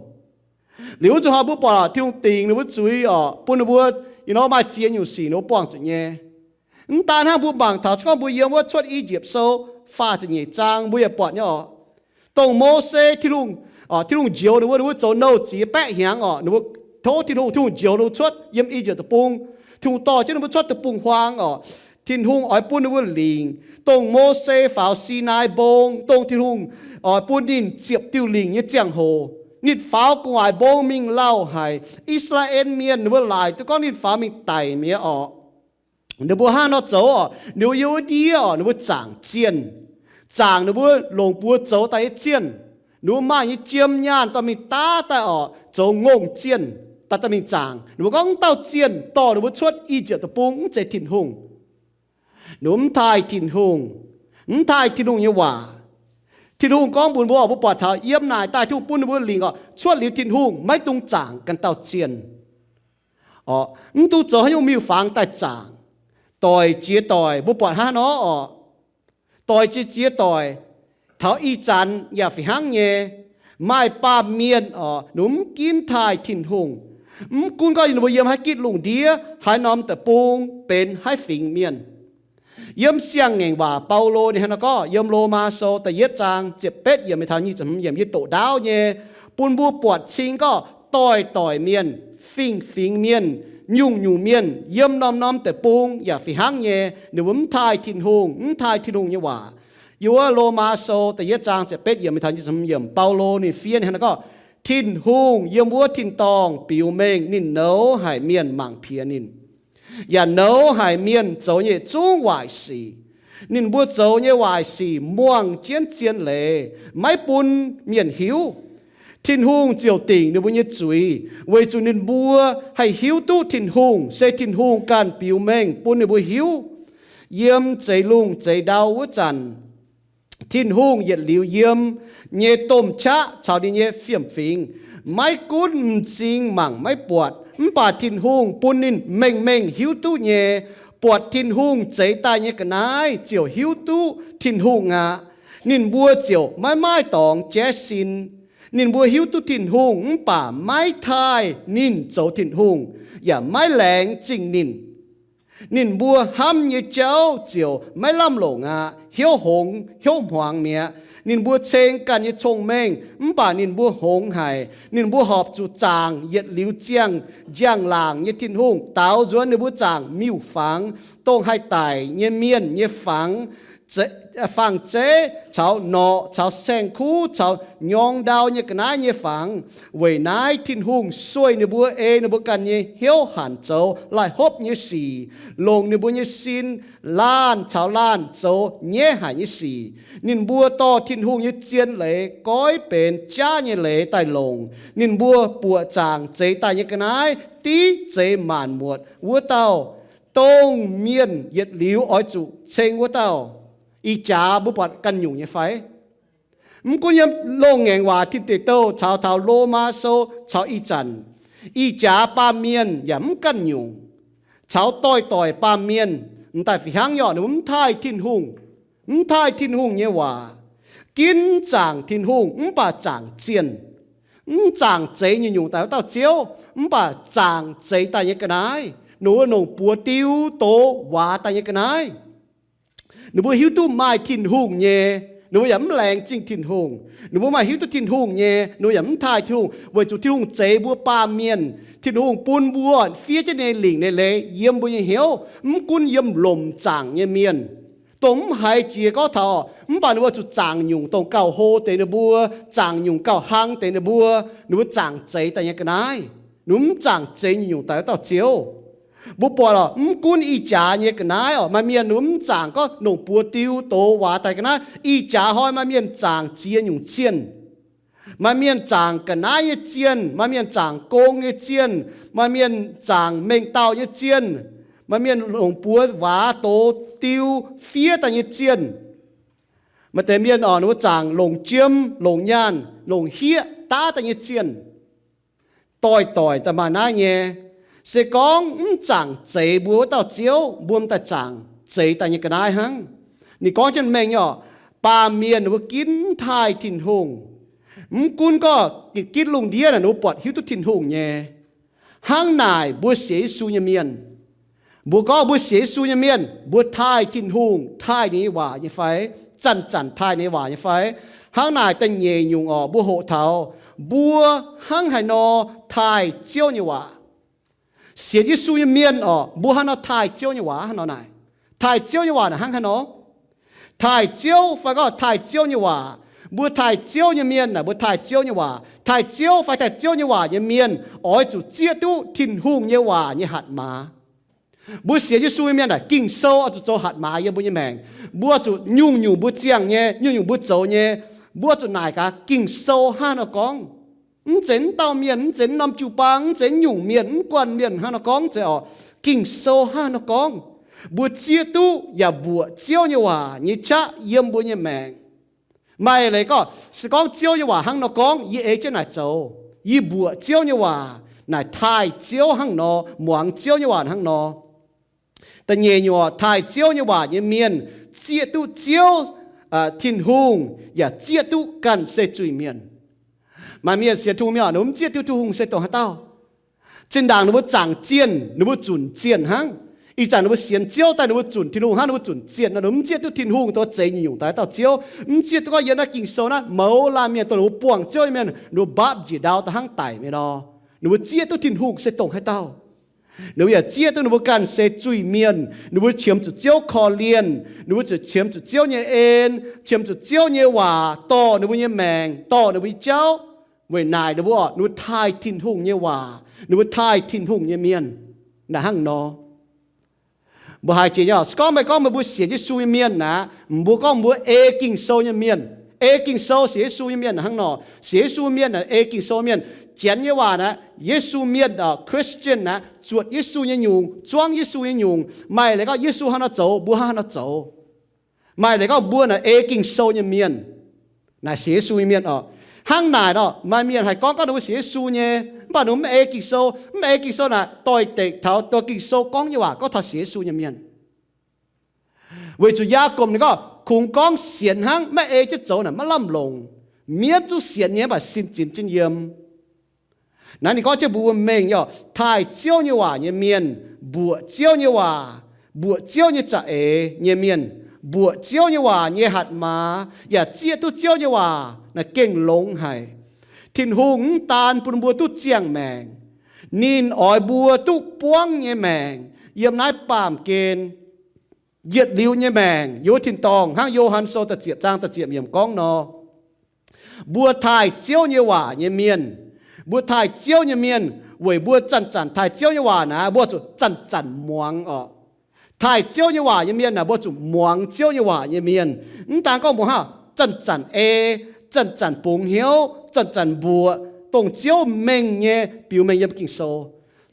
Liuz wuov zuqc hnoi mbuo buatc Tin-Hungh dingc ninh mbuo zuiz oc, bun ninh mbuo, you know, maaih ziex nyungc sic ninh mbuo buangh zuqc nyei. Mv daan hnangv, mbuo mangc taux se gorngv mbuo yiem wuov Cuotv I^yipv Sou faah ziepc nyeic zaang mbuo yaac buatc nyei oc. Dongh Mose, Tin-Hungh, Tin-Hungh njoux ninh mbuo, ninh mbuo zoux nouh ziex baeqv hnyangx oc, ninh mbuo tov Tin-Hungh, Tin-Hungh njoux ninh mbuo cuotv yiem I^yipv Deic-Bung. Tin-Hungh dorh jienv ninh mbuo cuotv deic-bung-huaang oc. Tin-Hungh oix bun ninh mbuo lingc, dongh Mose faaux Sinai Mbong, dongh Tin-Hungh oix bun ninh ziepc diuh lingc nyei ziangh hoc, ninh faaux gu'nguaaic mbong mingh lauh haic. I^saa^laa^en Mienh ninh mbuo laaic duqv gorngv ninh faaux mingh daic mi'aqv oc. Ninh mbuo hnangv nor zoux oc, ninh mbuo yiem wuov ndiev oc, ninh mbuo zaangc zienh, zaangc ninh mbuo longc buoz zoux daaih nyei zienh. Ninh mbuo maaih nyei jiem nyaanh dorh mingh daav daaih oc, zoux ngongh zienh daaih, daaih mingh zaangc. Ninh mbuo gorngv wuov dauh zienh dorh ninh mbuo cuotv I^yipv Deic-Bung mv zeiz Tin-Hungh. Ninh mbuo mv taaih Tin-Hungh, mv taaih Tin-Hungh nyei waac. Tin-Hungh gorngv mbuox mbuo, mbuo buatc taux yiem naaic daaih Tin-Hungh bun ninh mbuo lingc oc, cuotv liuz Tin-Hungh maiv dungx zaangc ganh dauh zienh. Oc, mv dungx zoux haaix nyungc miuc-fangx daaih zaangc. Doic jiex doic, mbuo buatc hnangv nor oc. Doic jiex jiex doic, taux ih zanc yaac fih hnangv nyei. Maaih baamh mienh oc, ninh mbuo mv ginv taaih Tin-Hungh. Mv gunv gorngv ninh mbuo yiem haaix gitv lungh ndiev, haaix norm deic-bung, benx haaix fingx mienh. Yiem Siang-Ngaengc Waac Baulo ninh hnangv nor gorngv, yiem Lomaa Sou da'yietv zaang ziepc betv yiemc mingh taux nyic ziepc hmz yiemc, yie doqc ndaauv nyei, bun mbuo buatc cing gorngv doic-doic mienh, fingx-fingx mienh, nyungc-nyungc mienh, yiem norm-norm deic-bung yaac fih hnangv nyei, ninh mbuo mv taaih Tin-Hungh, mv taaih Tin-Hungh nyei waac. Yiem wuov Lomaa Sou da'yietv zaang ziepc betv yiemc mingh taux nyic ziepc hmz yiemc, Baulo ninh fiev hnangv nor gorngv, Tin-Hungh yiem wuov tin-dorngh biux mengh ninh nouz haic mienh mangc piex ninh, yaac nouz haic mienh zoux nyei zungv waaic sic. Ninh mbuo zoux nyei waaic sic muangx jienv zien leiz, maiv bun mienh hiuv. Tin-Hungh ziouc dingc ninh mbuo nyei zuiz, weic zuqc ninh mbuo haih hiuv duqv Tin-Hungh se Tin-Hungh ganh biux mengh bun ninh mbuo hiuv. Yiem zeix lungh zeix ndau wuov zanc, Tin-Hungh yietc liuz yiem nyei domh qaqv caux ninh nyei fiem-fingx, maiv gunv m'zing mangc maiv buatc, mv baac Tin-Hungh bun ninh mengh mengh hiuv duqv nyei. Buatc Tin-Hungh zeix daaih nyei ga'naaiv ziouc hiuv duqv Tin-Hungh aqv. Ninh mbuo ziouc maiv maaih dorngx jaiv sin. Ninh mbuo hiuv duqv Tin-Hungh mv baac maiv taaih ninh zoux Tin-Hungh, yaac maiv laengz zingh ninh. Ninh mbuo hnamv nyei jauv ziouc maiv lamh longc aqv, hnyouv hngongx hnyouv hmuangx mi'aqv. Ninh mbuo ceng ganh nyei cong-mengh mv baac ninh mbuo hngongx haic. Ninh mbuo horpc zuqc zaangc yietc liuz ziangh njang-laangc nyei Tin-Hungh daaux nzuonx ninh mbuo zaangc miuc-fangx, dongh haih daic nyei mienh nyei fangx, fangx-zeiv caux norqc caux saeng-kuv caux nyorng ndau nyei ga'naaiv nyei fangx. Weic naaiv Tin-Hungh sueih ninh mbuo, ei ninh mbuo ganh nyei hnyouv hanc zoux laih hopv nyei sic, longc ninh mbuo nyei sin laanh caux laanh zoux nyaiv haic nyei sic. Ninh mbuo dorh Tin-Hungh nyei zien leiz goiv benx jaav nyei leiz daaih longc. Ninh mbuo buoqc zaangc zeix daaih nyei ga'naaiv div zeix maanc muotc wuov dauh, dongh mienh yietc liuz oix zuqc ceng wuov dauh. Ih jaax mbuo buatc ganh nyungc nyei fai? Mv gunv yiem Loz-Ngaengc Waac Tin Deic Douh caux taux Lomaa Sou caux ih zanc, ih jaax baamh mienh yaac mv ganh nyungc. Caux doix-doic baamh mienh m'daaih fih hnangv nyei orqc, ninh mbuo mv taaih Tin-Hungh, mv taaih Tin-Hungh nyei waac, ginv zaangc Tin-Hungh mv baac zaangc zienh, mv zaangc zeix nyungc-nyungc daaih wuov dauh Ziouv, mv baac zaangc zeix daaih nyei ga'naaiv, ninh mbuo longc buoz diu doz waax daaih nyei ga'naaiv. Ninh mbuo hiuv duqv maaih Tin-Hungh nyei, ninh mbuo yaac mv laengz zingh Tin-Hungh. Ninh mbuo maaih hiuv duqv Tin-Hungh nyei, ninh mbuo yaac mv taaih Tin-Hungh, weic zuqc Tin-Hungh zeix mbuo baamh mienh. Tin-Hungh bun mbuo fiev jienv ninh nyei lingc nyei leiz yiem mbuo nyei hnyouv, mv gunv yiem lomc zaangc nyei mienh, dongh mv haiz jiex gorngv taux, mv baac ninh mbuo zuqc zaangc nyungc dongh gauh hlo deix ninh mbuo, zaangc nyungc gauh hlang deix ninh mbuo, ninh mbuo zaangc zeix daaih nyei ga'naaiv. Ninh mbuo mv zaangc zeix nyungc-nyungc daaih wuov dauh Ziouv. Mbuo buatc lorqc, mv gunv ih jaax nyei ga'naaiv orqc, maaih mienh ninh mbuo mv zaangc gorngv longc buoz diu doz waax daaih ga'naaiv. Ih jaax hnoi maaih mienh zaangc ziex nyungc zienh. Maaih mienh zaangc ga'naaiv nyei zienh, maaih mienh zaangc gong nyei zienh, maaih mienh zaangc mengh dauh nyei zienh, maaih mienh longc buoz waax doz diu fiev daaih nyei zienh. Maaih deix mienh orqc, ninh mbuo zaangc longc jiem, longc nyaanh, longc hieqv daav daaih nyei zienh. Doix-doix daaih maaih naaiv nyei. Se gorngv mv zaangc zeix mbuo wuov dauh Ziouv, mbuo m'daaih zaangc zeix daaih nyei ga'naaiv hnangv. Ninh gorngv jienv mengh nyei orqc, baamh mienh ninh mbuo ginv mv taaih Tin-Hungh. Mv gunv gorngv gitv lungh ndiev naaic ninh mbuo buatc hiuv duqv Tin-Hungh nyei. Hnangv naaic mbuo sienx Yesu nyei mienh, mbuo gorngv mbuo sienx Yesu nyei mienh, mbuo taaih Tin-Hungh, taaih ninh nyei waac nyei fai? Zanc-zanc taaih ninh nyei waac nyei fai? Hnangv naaic da'nyeic nyungc orqc, mbuo hoqc taux mbuo hnangv haaix nor taaih Ziouv nyei waac. Sienx Yesu nyei mienh orqc, mbuo hnangv nor taaih Ziouv nyei waac hnangv nor naaic. Taaih Ziouv nyei waac naaic hnangv haaix nor? Taaih Ziouv fai gorngv taaih Ziouv nyei waac. Mbuo taaih Ziouv nyei mienh naaic, mbuo taaih Ziouv nyei waac. Taaih Ziouv fai taaih Ziouv nyei waac nyei mienh oix zuqc zieqv duqv Tin-Hungh nyei waac nyei hatc maaz. Mbuo sienx Yesu nyei mienh naaic, Ging-Sou oix zuqc zoux hatc maaz yiem mbuo nyei maengc. Mbuo zuqc nyungc-nyungc mbuo ziangh nyei, nyungc-nyungc mbuo zoux nyei, mbuo zuqc naaic gaax Ging-Sou hnangv haaix nor gorngv. Mv zeiz wuov dauh mienh, mv zeiz norm jiu-baang, mv zeiz nyungc mienh, mv guanh mienh hnangv nor gorngv, mv zeiz orqc. Ging-Sou hnangv haaix nor gorngv. Mbuo zieqv duqv yaac mbuoqc Ziouv nyei waac nyei qaqv yiem mbuo nyei maengc. Maaih leiz gorngv, se gorngv Ziouv nyei waac hnangv nor gorngv, yie ei jienv naaic zoux. Yie mbuoqc Ziouv nyei waac naaic taaih Ziouv hnangv nor, muangx Ziouv nyei waac hnangv nor. Da'nyeic nyungc, taaih Ziouv nyei waac nyei mienh zieqv duqv Ziouv, Tin-Hungh, yaac zieqv duqv ganh se zuiz-mienh. Maaih mienh sienx Tin-Hungh mienh oc, ninh mbuo mv zieqv duqv Tin-Hungh se dongh haaix dauh. Zinh ndaangc ninh mbuo zaangc zienh, ninh mbuo zunc zienh hnangv. Ih zanc ninh mbuo sienx Ziouv daaih, ninh mbuo zunc Tin-Hungh hnangv, ninh mbuo zunc zienh nor, ninh mbuo mv zieqv duqv Tin-Hungh, dongh zeix nyungc-nyungc daaih dauh Ziouv. Mv zieqv duqv gorngv yiem naaiv Ging-Sou naaiv mouz laanh mienh dongh ninh mbuo buangh Ziouv nyei mienh, ninh mbuo mbaapv njiec ndau da'hnangv daic mi'aqv nor. Ninh mbuo zieqv duqv Tin-Hungh se dongh haaix dauh. Ninh mbuo yaac zieqv duqv ninh mbuo ganh se zuiz-mienh, ninh mbuo qiemx zuqc Ziouv korv-lienh, ninh mbuo zuqc qiemx zuqc Ziouv nyei en, qiemx zuqc Ziouv nyei waac dorh ninh mbuo nyei maengc, dorh ninh mbuo nyei jauv. Weic naaic ninh mbuo, ninh mbuo taaih Tin-Hungh nyei waac, ninh mbuo taaih Tin-Hungh nyei mienh. Naaic hnangv nor. Mbuo haiz jiex nyei oc, se gorngv meih gorngv meih mbuo sienx Yesu nyei mienh aqv, mbuo gorngv mbuo ei Ging-Sou nyei mienh, ei Ging-Sou sienx Yesu nyei mienh hnangv nor. Sienx Yesu mienh naaic, ei Ging-Sou mienh, Janx nyei waac naaic, Yesu mienh, Christian naaic, zuotc Yesu nyei nyungc, zuangv Yesu nyei nyungc. Maaih leiz gorngv Yesu hnangv nor zoux, mbuo hnangv nor zoux. Maaih leiz gorngv mbuo naaic ei Ging-Sou nyei mienh, naaic sienx Yesu nyei mienh oc. Hnangv naaic nor, maaih mienh haih gorngv gorngv ninh mbuo sienx Yesu nyei, mv baac ninh mbuo mv ei Ging-Sou. Mv ei Ging-Sou naaic doix-dekc taux dongh Ging-Sou gorngv nyei waac gorngv taux sienx Yesu nyei mienh. Weic zuqc Yaagorpc ninh gorngv, kungx gorngv sienx hnangv, maiv ei jienv zoux naaic maiv lamh longc. Mienv zungv sienx nyei, mv baac sin zinx jienv yiem. Naaiv ninh gorngv jienv mbuox mbuo mengh nyei oc, taaih Ziouv nyei waac nyei mienh, mbuoqc Ziouv nyei waac, mbuoqc Ziouv nyei za'eix nyei mienh, mbuoqc Ziouv nyei waac nyei hatc maaz, yaac zieqv duqv Ziouv nyei waac naaic gengh longx haic. Tin-Hungh mv daan bun mbuo duqv ziangh maengc, ninh oix mbuo duqv buangv nyei maengc yiem naaiv baamh gen, yietc liuz nyei maengc yiem wuov tin-dorngh, hnangv Yo^han Sou da'ziepc zaang da'ziepc yiemc gorngv nor. Mbuo taaih Ziouv nyei waac nyei mienh, mbuo taaih Ziouv nyei mienh, weic mbuo zanc-zanc taaih Ziouv nyei waac naaic, mbuo zuqc zanc-zanc muangx oc. Taaih Ziouv nyei waac nyei mienh naaic, mbuo zuqc muangx Ziouv nyei waac nyei mienh. Mv daan gorngv mbuo hnangv zanc-zanc ei, zanc-zanc bungx hnyouv, zanc-zanc mbuoqc dongh Ziouv mengh nyei biux mengh yiem Ging-Sou.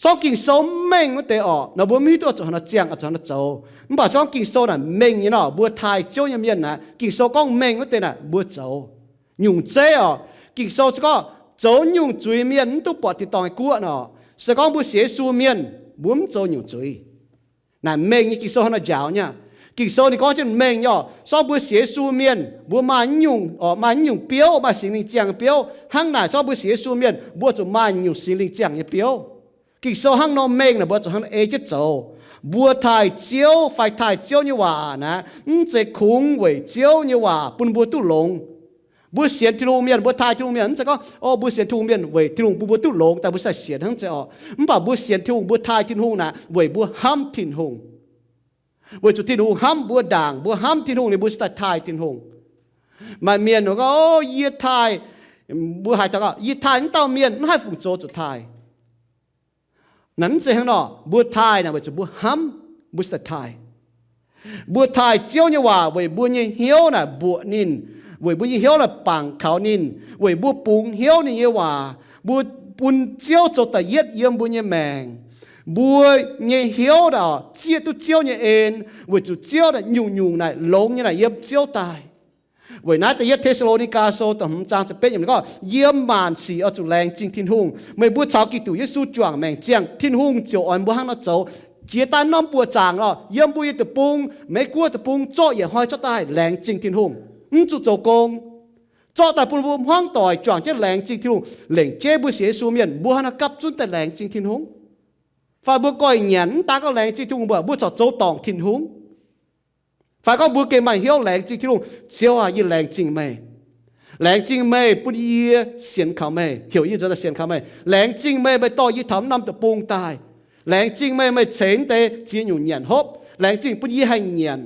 Corngv Ging-Sou mv mengh wuov deix orqc, nor mbuo mv hiuv duqv oix zuqc haaix nor ziangh, oix zuqc haaix nor zoux. Mv baac corngv Ging-Sou naaic mengh nyei nor, mbuo taaih Ziouv nyei mienh naaic, Ging-Sou gorngv mengh wuov deix naaic mbuo zoux. Nyungc zeiv orqc, Ging-Sou se gorngv zoux nyungc zuiz mienh mv duqv buatc tin-dorngh nyei guoqv nor. Se gorngv mbuo sienx Yesu mienh, mbuo mv zoux nyungc zuiz. Naaic mengh nyei, Ging-Sou hnangv nor njaaux nyei aqv. Ging-Sou ninh gorngv jienv mengh nyei orqc, corngv mbuo sienx Yesu mienh mbuo maaih nyungc, maaih nyungc biouv, maaih Singx Lingh ziangh nyei biouv. Hnangv naaic corngv mbuo sienx Yesu mienh mbuo zuqc maaih nyungc Singx Lingh ziangh nyei biouv. Ging-Sou hnangv nor mengh naaic, mbuo zuqc hnangv nor ei jienv zoux. Mbuo taaih Ziouv fai taaih Ziouv nyei waac naaic, mv zeiz kungx weic Ziouv nyei waac bun mbuo duqv longx. Mbuo sienx Tin-Hungh mienh, mbuo taaih Tin-Hungh mienh, mv zeiz gorngv, o, mbuo sienx Tin-Hungh mienh weic Tin-Hungh bun mbuo duqv longx daaih mbuo sai sienx hnangv zeiz orqc. Mv baac mbuo sienx Tin-Hungh, mbuo taaih Tin-Hungh naaic weic mbuo hnamv Tin-Hungh. Weic zuqc Tin-Hungh hnamv mbuo ndaangc, mbuo hnamv Tin-Hungh liuz mbuo cingx daaih taaih Tin-Hungh. Maaih mienh gorngv, o, yie taaih, mbuo haaix dauh gorngv yie taaih wuov dauh mienh mv haih fungc zoux zuqc taaih. Naaic mv zeiz hnangv nor, mbuo taaih naaic weic zuqc mbuo hnamv, mbuo cingx daaih taaih. Mbuo taaih Ziouv nyei waac weic mbuo nyei hnyouv naaic mbuoqc ninh, weic mbuo nyei hnyouv naaic bangc kaux ninh, weic mbuo bungx hnyouv ninh nyei waac, mbuo bun Ziouv zoux da'yietv yiem mbuo nyei maengc. Mbuo nyei hnyouv naaic zieqv duqv Ziouv nyei en, weic zuqc Ziouv naaic nyungc-nyungc naaic longx nyei naaic yiem Ziouv daaih. Weic naaiv da'yietv Te^saa^lo^ni^gaa Sou da'hmz zaang ziepc betv yiemc ninh gorngv, yiem maanc sic oix zuqc laengz zingh Tin-Hungh. Meih mbuo caux Giduc Yesu juangc maengc ziangh, Tin-Hungh ziouc oix mbuo hnangv nor zoux. Jiex daaih norm buoqc zaangc lorh, yiem mbuo nyei deic-bung, Meiv Guoqv deic-bung, zorqv yietc hnoi cuotv daaih laengz zingh Tin-Hungh, mv zuqc zoux gong. Zorqv daaih bun mbuo hmuangv doic juangc jienv laengz zingh Tin-Hungh. Lengc jeiv mbuo sienx Yesu mienh mbuo hnangv nor gapv zunv daaih laengz zingh Tin-Hungh. Fai mbuo goiv nyanc mv daan gorngv laengz zingh Tin-Hungh, mbuo, mbuo corc zoux dorngc Tin-Hungh. Fai gorngv mbuo gengh maaih hnyouv laengz zingh Tin-Hungh, Ziouv aah, yie laengz zingh meih. Laengz zingh meih bun yie sienx kaux meih, heuc yie nzuonx daaih sienx kaux meih. Laengz zingh meih, meih dorh yie taux norm deic-bung daaih. Laengz zingh meih, meih ceix deix ziex nyungc nyanc hopv. Laengz zingh bun yie haih nyanc.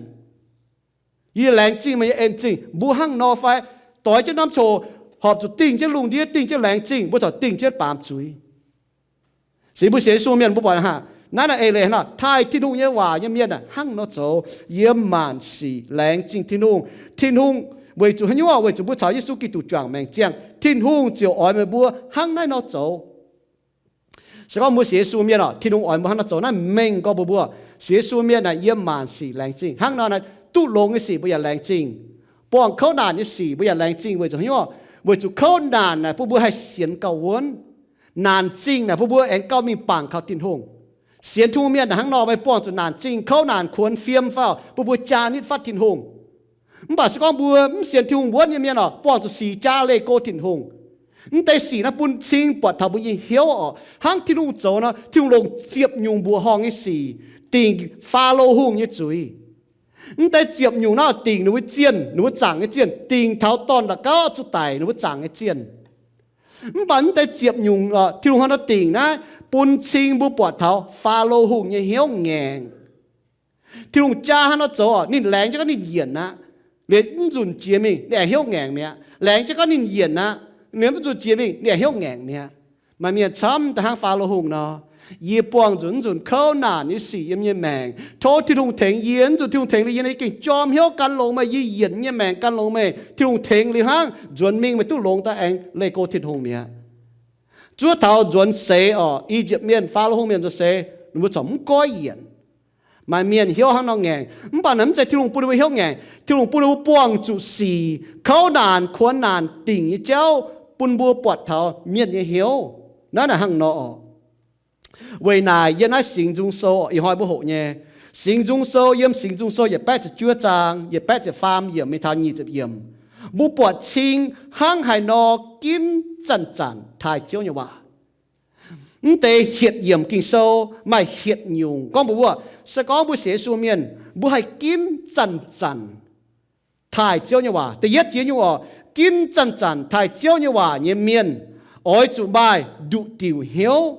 Yie laengz zingh meih nyei en-zingh. Mbuo hnangv nor fai? Doix jienv norm coc, horpc zuqc dingh jienv lungh ndiev, dingh jienv laengz zingh, mbuo corc dingh jienv baamz zuiz. Se mbuo sienx Yesu mienh mbuo buatc hnangv naaiv, naaiv eix leiz hnangv taaih Tin-Hungh nyei waac nyei mienh hnangv nor zoux, yiem maanc sic laengz zingh Tin-Hungh. Tin-Hungh, weic zuqc haaix nyungc? Weic zuqc mbuo caux Yesu Giduc juangc maengc ziangh, Tin-Hungh ziouc oix meih mbuo hnangv naaiv nor zoux. Se gorngv mbuo sienx Yesu mienh orqc, Tin-Hungh oix mbuo hnangv nor zoux. Naaiv mengh gorngv mbuox mbuo, sienx Yesu mienh naaic yiem maanc sic laengz zingh. Hnangv nor naaic, duqv longx nyei sic mbuo yaac laengz zingh. Buangh kouv naanc nyei sic mbuo yaac laengz zingh weic zuqc haaix nyungc? Weic zuqc kouv naanc naaic bun mbuo haih sienx gauh wuonv. Naanc zingh naaic bun mbuo aengx gauh mingh bangc kaux Tin-Hungh. Sienx Tin-Hungh mienh hnangv nor, meih buangh zuqc naanc zingh, kouv naanc, kuonx fiem fai bun mbuo jaa nitv fatv Tin-Hungh. Mv baac se gorngv mbuo mv sienx Tin-Hungh wuonv nyei mienh oc, buangh zuqc sic jaa leih go Tin-Hungh. Mv deix sic naaiv bun cing buatc taux mbuo nyei hnyouv oc. Hnangv Tin-Hungh zoux nor, Tin-Hungh longc ziepc nyungc mbuoqc horngh nyei sic dingc Faalo Hungh nyei zuiz. Mv deix ziepc nyungc naaiv dingc ninh mbuo zienh, ninh mbuo zaangc nyei zienh, dingc taux dorn-la'gauv zuqc daic ninh mbuo zaangc nyei zienh. Mv baac mv deix ziepc nyungc Tin-Hungh hnangv nor dingc naaiv bun cing mbuo buatc taux Faalo Hungh nyei hnyouv ngaengc. Tin-Hungh jaa hnangv nor zoux oc, ninh laengz jienv gorngv ninh yienc aqv, liuz mv nzunc jiex mingh ninh aengx hnyouv ngaengc mi'aqv. Laengz jienv gorngv ninh yienc aqv, liuz mv nzunc jiex mingh ninh aengx hnyouv ngaengc mi'aqv. Maaih mienh camv daaih hnangv Faalo Hungh nor, yie buangh zuqc mv nzunc kouv naanc nyei sic yiem yie nyei maengc. Tov Tin-Hungh tengx yie. Mv nzunc Tin-Hungh tengx liuz yie nor, yie gengh jorm hnyouv gan longx meih, yie yienc yie nyei maengc gan longx meih. Tin-Hungh tengx liuz hnangv, nzuonx mingh meih duqv longx daaih aengx leih go Tin-Hungh mi'aqv. Zuov taux nzuonx seix oc, I^yipv Mienh, Faalo Hungh Mienh nzuonx seix, ninh mbuo corc mv goiv yienc. Maaih mienh hnyouv hnangv nor ngaengc, mv baac naaiv mv zeiz Tin-Hungh bun ninh mbuo hnyouv ngaengc. Tin-Hungh bun ninh mbuo buangh zuqc sic kouv naanc, kuonx naanc dingc nyei jauv bun mbuo buatc taux mienh nyei hnyouv. Naaiv naaic hnangv nor oc. Weic naaic yiem naaiv Singx Nzung Sou, ih hnoi mbuo hoqc nyei Singx Nzung Sou, yiem Singx Nzung Sou yietc baeqv ziepc juov zaang yietc baeqv ziepc faam yiemc mingh taux nyic ziepc yiemc, mbuo buatc cing hnangv haaix nor ginv zanc-zanc taaih Ziouv nyei waac. Mv deix hietc yiemc Ging-Sou maaih hietc nyungc gorngv mbuox mbuo, se gorngv mbuo sienx Yesu mienh, mbuo haih ginv zanc-zanc taaih Ziouv nyei waac. Da'yietv jiex nyungc oc, ginv zanc-zanc taaih Ziouv nyei waac nyei mienh oix zuqc maaih nduqc diuc hnyouv